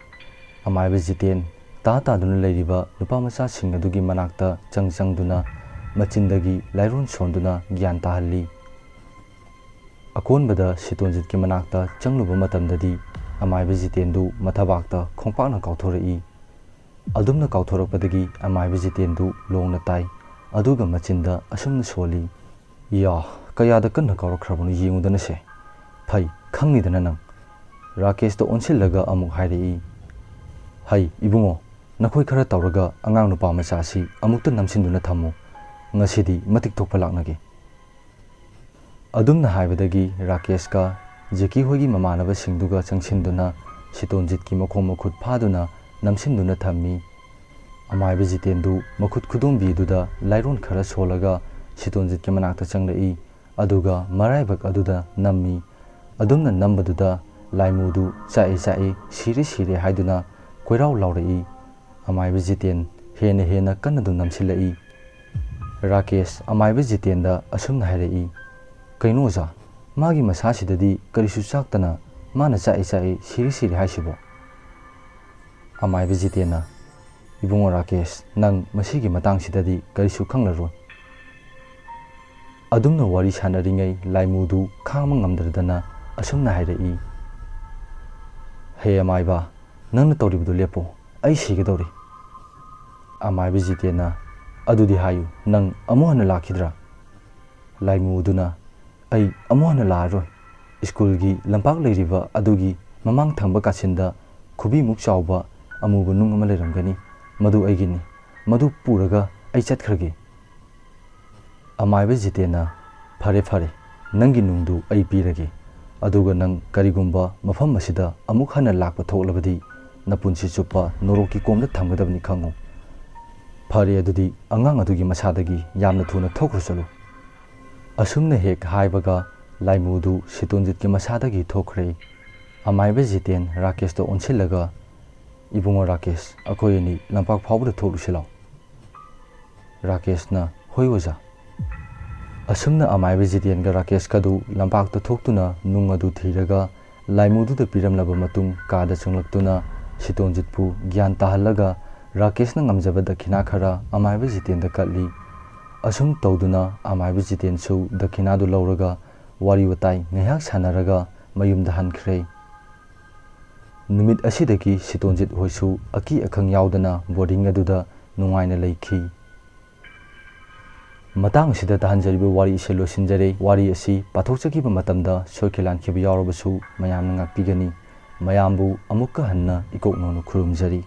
ꯑꯃꯥꯏꯕ ꯖꯤꯇꯦꯟ ꯇꯥ ꯇꯥꯗꯨꯅ ꯂꯩꯔꯤꯕ ꯅꯨꯄꯥ ꯃꯆꯥꯁꯤꯡ ꯑꯗꯨꯒꯤ ꯃꯅꯥꯛꯇ ꯆꯪ ꯆꯪꯗꯨꯅ ꯃꯆꯤꯟꯗꯒꯤ ꯂꯥꯏꯔꯣꯟ ꯁꯣꯟꯗꯨꯅ ꯒ꯭ꯌꯥꯟ ꯇꯥꯍꯜꯂꯤ꯫ ꯑꯀꯣꯟꯕꯗ ꯁꯤꯇꯣꯟꯖꯤꯠꯀꯤ ꯃꯅꯥꯛꯇ ꯆꯪꯂꯨꯕ ꯃꯇꯝꯗꯗꯤ ꯑꯃꯥꯏꯕ ꯖꯤꯇꯦꯟꯗꯨ ꯃꯊꯕꯥꯛꯇ ꯈꯣꯡꯄꯥꯛꯅ ꯀꯥꯎꯊꯣꯔꯛꯏ꯫ ꯑꯗꯨꯝꯅ ꯀꯥꯎꯊꯣꯔꯛꯄꯗꯒꯤ ꯑꯃꯥꯏꯕ ꯖꯤꯇꯦꯟꯗꯨ ꯂꯣꯡꯅ ꯇꯥꯏ, ꯑꯗꯨꯒ ꯃꯆꯤꯟꯗ ꯑꯁꯨꯝꯅ ꯁꯣꯜꯂꯤ, "ꯌꯥ, ꯀꯌꯥꯗ ꯀꯟꯅ ꯀꯥꯎꯔꯛꯈ꯭ꯔꯕꯅꯣ ꯌꯦꯡꯉꯨꯗꯅꯁꯦ꯫ ꯐꯩ, ꯈꯪꯅꯤꯗꯅ ꯅꯪ꯫" ꯔꯥꯀꯦꯁꯇ ꯑꯣꯟꯁꯤꯜꯂꯒ ꯑꯃꯨꯛ ꯍꯥꯏꯔꯛꯏ, "ꯍꯩ, ꯏꯕꯨꯡꯉꯣ, ꯅꯈꯣꯏ ꯈꯔ ꯇꯧꯔꯒ ꯑꯉꯥꯡ ꯅꯨꯄꯥ ꯃꯆꯥ ꯑꯁꯤ ꯑꯃꯨꯛꯇ ꯅꯝꯁꯤꯟꯗꯨꯅ ꯊꯝꯃꯨ꯫ ꯉꯁꯤꯗꯤ ꯃꯇꯤꯛ ꯊꯣꯛꯄ ꯂꯥꯛꯅꯒꯦ꯫" ꯑꯗꯨꯝꯅ ꯍꯥꯏꯕꯗꯒꯤ ꯔꯥꯀꯦꯁꯀ ꯖꯦꯀꯤ ꯍꯣꯏꯒꯤ ꯃꯃꯥꯟꯅꯕꯁꯤꯡꯗꯨꯒ ꯆꯪꯁꯤꯟꯗꯨꯅ ꯁꯤꯇꯣꯟꯖꯤꯠꯀꯤ ꯃꯈꯣꯡ ꯃꯈꯨꯠ ꯐꯥꯗꯨꯅ ꯅꯝꯁꯤꯟꯗꯨꯅ ꯊꯝꯃꯤ꯫ ꯑꯃꯥꯏꯕ ꯖꯤꯇꯦꯟꯗꯨ ꯃꯈꯨꯠ ꯈꯨꯗꯣꯝꯕꯤꯗꯨꯗ ꯂꯥꯏꯔꯣꯟ ꯈꯔ ꯁꯣꯜꯂꯒ ꯁꯤꯇꯣꯟꯖꯤꯠꯀꯤ ꯃꯅꯥꯛꯇ ꯆꯪꯂꯛꯏ꯫ ꯑꯗꯨꯒ ꯃꯔꯥꯏꯕꯛ ꯑꯗꯨꯗ ꯅꯝꯃꯤ꯫ ꯑꯗꯨꯝꯅ ꯅꯝꯕꯗꯨꯗ ꯂꯥꯏꯃꯨꯗꯨ ꯆꯥꯛꯑꯦ ꯆꯥꯛꯑꯦ, ꯁꯤꯔꯦ ꯁꯤꯔꯦ ꯍꯥꯏꯗꯨꯅ ꯀꯣꯏꯔꯥꯎ ꯂꯥꯎꯔꯛꯏ꯫ ꯑꯃꯥꯏꯕ ꯖꯤꯇꯦꯟ ꯍꯦꯟꯅ ꯍꯦꯟꯅ ꯀꯟꯅꯗꯨ ꯅꯝꯁꯤꯜꯂꯛꯏ꯫ ꯔꯥꯀꯦꯁ ꯑꯃꯥꯏꯕ ꯖꯤꯇꯦꯟꯗ ꯑꯁꯨꯝꯅ ꯍꯥꯏꯔꯛꯏ, "ꯀꯩꯅꯣ ꯑꯣꯖꯥ, ꯃꯥꯒꯤ ꯃꯁꯥꯁꯤꯗꯗꯤ ꯀꯔꯤꯁꯨ ꯆꯥꯛꯇꯅ ꯃꯥꯅ ꯆꯥꯛꯑꯦ ꯆꯥꯛꯑꯦ, ꯁꯤꯔꯦ ꯁꯤꯔꯦ ꯍꯥꯏꯁꯤꯕꯣ?" ꯑꯃꯥꯏꯕ ꯖꯤꯇꯦꯟꯅ, "ꯏꯕꯨꯡꯉꯣ ꯔꯥꯀꯦꯁ, ꯅꯪ ꯃꯁꯤꯒꯤ ꯃꯇꯥꯡꯁꯤꯗꯗꯤ ꯀꯔꯤꯁꯨ ꯈꯪꯂꯔꯣꯏ꯫" ꯑꯗꯨꯝꯅ ꯋꯥꯔꯤ ꯁꯥꯟꯅꯔꯤꯉꯩ ꯂꯥꯏꯃꯨꯗꯨ ꯈꯥꯡꯕ ꯉꯝꯗꯗꯅ ꯑꯁꯨꯝꯅ ꯍꯥꯏꯔꯛꯏ, "ꯍꯦ ꯑꯃꯥꯏꯕ, ꯅꯪꯅ ꯇꯧꯔꯤꯕꯗꯨ ꯂꯦꯞꯄꯣ, ꯑꯩ ꯁꯤꯒꯗꯧꯔꯤ꯫" ꯑꯃꯥꯏꯕ ꯖꯤꯇꯦꯟꯅ, "ꯑꯗꯨꯗꯤ ꯍꯥꯏꯌꯨ, ꯅꯪ ꯑꯃꯨꯛ ꯍꯟꯅ ꯂꯥꯛꯈꯤꯗ꯭ꯔꯥ?" ꯂꯥꯏꯃꯨꯗꯨꯅ, "ꯑꯩ ꯑꯃꯨꯛ ꯍꯟꯅ ꯂꯥꯛꯑꯔꯣꯏ꯫ ꯁ꯭ꯀꯨꯜꯒꯤ ꯂꯝꯄꯥꯛ ꯂꯩꯔꯤꯕ ꯑꯗꯨꯒꯤ ꯃꯃꯥꯡ ꯊꯪꯕ ꯀꯥꯆꯤꯟꯗ ꯈꯨꯕꯤꯃꯨꯛ ꯆꯥꯎꯕ ꯑꯃꯨꯕ ꯅꯨꯡ ꯑꯃ ꯂꯩꯔꯝꯒꯅꯤ꯫ ꯃꯗꯨ ꯑꯩꯒꯤꯅꯤ꯫ ꯃꯗꯨ ꯄꯨꯔꯒ ꯑꯩ ꯆꯠꯈ꯭ꯔꯒꯦ꯫" ꯑꯃꯥꯏꯕ ꯖꯤꯇꯦꯟꯅ, "ꯐꯔꯦ, ꯐꯔꯦ, ꯅꯪꯒꯤ ꯅꯨꯡꯗꯨ ꯑꯩ ꯄꯤꯔꯒꯦ꯫ ꯑꯗꯨꯒ ꯅꯪ ꯀꯔꯤꯒꯨꯝꯕ ꯃꯐꯝ ꯑꯁꯤꯗ ꯑꯃꯨꯛ ꯍꯟꯅ ꯂꯥꯛꯄ ꯊꯣꯛꯂꯕꯗꯤ ꯅꯄꯨꯟꯁꯤ ꯆꯨꯞꯄ ꯅꯣꯔꯣꯛꯀꯤ ꯀꯣꯝꯗ ꯊꯝꯒꯗꯕꯅꯤ, ꯈꯪꯉꯨ꯫ ꯐꯔꯦ, ꯑꯗꯨꯗꯤ ꯑꯉꯥꯡ ꯑꯗꯨꯒꯤ ꯃꯁꯥꯗꯒꯤ ꯌꯥꯝꯅ ꯊꯨꯅ ꯊꯣꯛꯈ꯭ꯔꯁꯅꯨ꯫" ꯑꯁꯨꯝꯅ ꯍꯦꯛ ꯍꯥꯏꯕꯒ ꯂꯥꯏꯃꯨꯗꯨ ꯁꯤꯇꯣꯟꯖꯤꯠꯀꯤ ꯃꯁꯥꯗꯒꯤ ꯊꯣꯛꯈ꯭ꯔꯦ꯫ ꯑꯃꯥꯏꯕ ꯖꯤꯇꯦꯟ ꯔꯥꯀꯦꯁꯇ ꯑꯣꯟꯁꯤꯜꯂꯒ, "ꯏꯕꯨꯡꯉꯣ ꯔꯥꯀꯦꯁ, ꯑꯩꯈꯣꯏ ꯑꯅꯤ ꯂꯝꯄꯥꯛ ꯐꯥꯎꯕꯗ ꯊꯣꯛꯂꯨꯁꯤ ꯂꯥꯎ꯫" ꯔꯥꯀꯦꯁꯅ, "ꯍꯣꯏ ꯑꯣꯖꯥ꯫" ꯑꯁꯨꯝꯅ ꯑꯃꯥꯏꯕ ꯖꯤꯇꯦꯟꯒ ꯔꯥꯀꯦꯁꯀꯗꯨ ꯂꯝꯄꯥꯛꯇ ꯊꯣꯛꯇꯨꯅ ꯅꯨꯡ ꯑꯗꯨ ꯊꯤꯔꯒ ꯂꯥꯏꯃꯨꯗꯨꯗ ꯄꯤꯔꯝꯂꯕ ꯃꯇꯨꯡ ꯀꯥꯗ ꯆꯪꯂꯛꯇꯨꯅ ꯁꯤꯇꯣꯟꯖꯤꯠꯄꯨ ꯒ꯭ꯌꯥꯟ ꯇꯥꯍꯜꯂꯒ ꯔꯥꯀꯦꯁꯅ ꯉꯝꯖꯕ ꯗꯈꯤꯅꯥ ꯈꯔ ꯑꯃꯥꯏꯕ ꯖꯤꯇꯦꯟꯗ ꯀꯠꯂꯤ꯫ ꯑꯁꯨꯝ ꯇꯧꯗꯨꯅ ꯑꯃꯥꯏꯕ ꯖꯤꯇꯦꯟꯁꯨ ꯗꯈꯤꯅꯥꯗꯨ ꯂꯧꯔꯒ ꯋꯥꯔꯤ ꯋꯥꯇꯥꯏ ꯉꯥꯏꯍꯥꯛ ꯁꯥꯟꯅꯔꯒ ꯃꯌꯨꯝꯗ ꯍꯟꯈ꯭ꯔꯦ꯫ ꯅꯨꯃꯤꯠ ꯑꯁꯤꯗꯒꯤ ꯁꯤꯇꯣꯟꯖꯤꯠ ꯍꯣꯏꯁꯨ ꯑꯀꯤ ꯑꯈꯪ ꯌꯥꯎꯗꯅ ꯕꯣꯔꯗꯤꯡ ꯑꯗꯨꯗ ꯅꯨꯡꯉꯥꯏꯅ ꯂꯩꯈꯤ꯫ ꯃꯇꯥꯡ ꯑꯁꯤꯗ ꯇꯥꯍꯟꯖꯔꯤꯕ ꯋꯥꯔꯤ ꯑꯁꯤ ꯂꯣꯏꯁꯤꯟꯖꯔꯦ꯫ ꯋꯥꯔꯤ ꯑꯁꯤ ꯄꯥꯊꯣꯛꯆꯈꯤꯕ ꯃꯇꯝꯗ ꯁꯣꯏꯈꯤ ꯂꯥꯟꯈꯤꯕ ꯌꯥꯎꯔꯕꯁꯨ ꯃꯌꯥꯝꯅ ꯉꯥꯛꯄꯤꯒꯅꯤ꯫ ꯃꯌꯥꯝꯕꯨ ꯑꯃꯨꯛꯀ ꯍꯟꯅ ꯏꯀꯣꯛ ꯅꯧꯅ ꯈꯨꯔꯨꯝꯖꯔꯤ꯫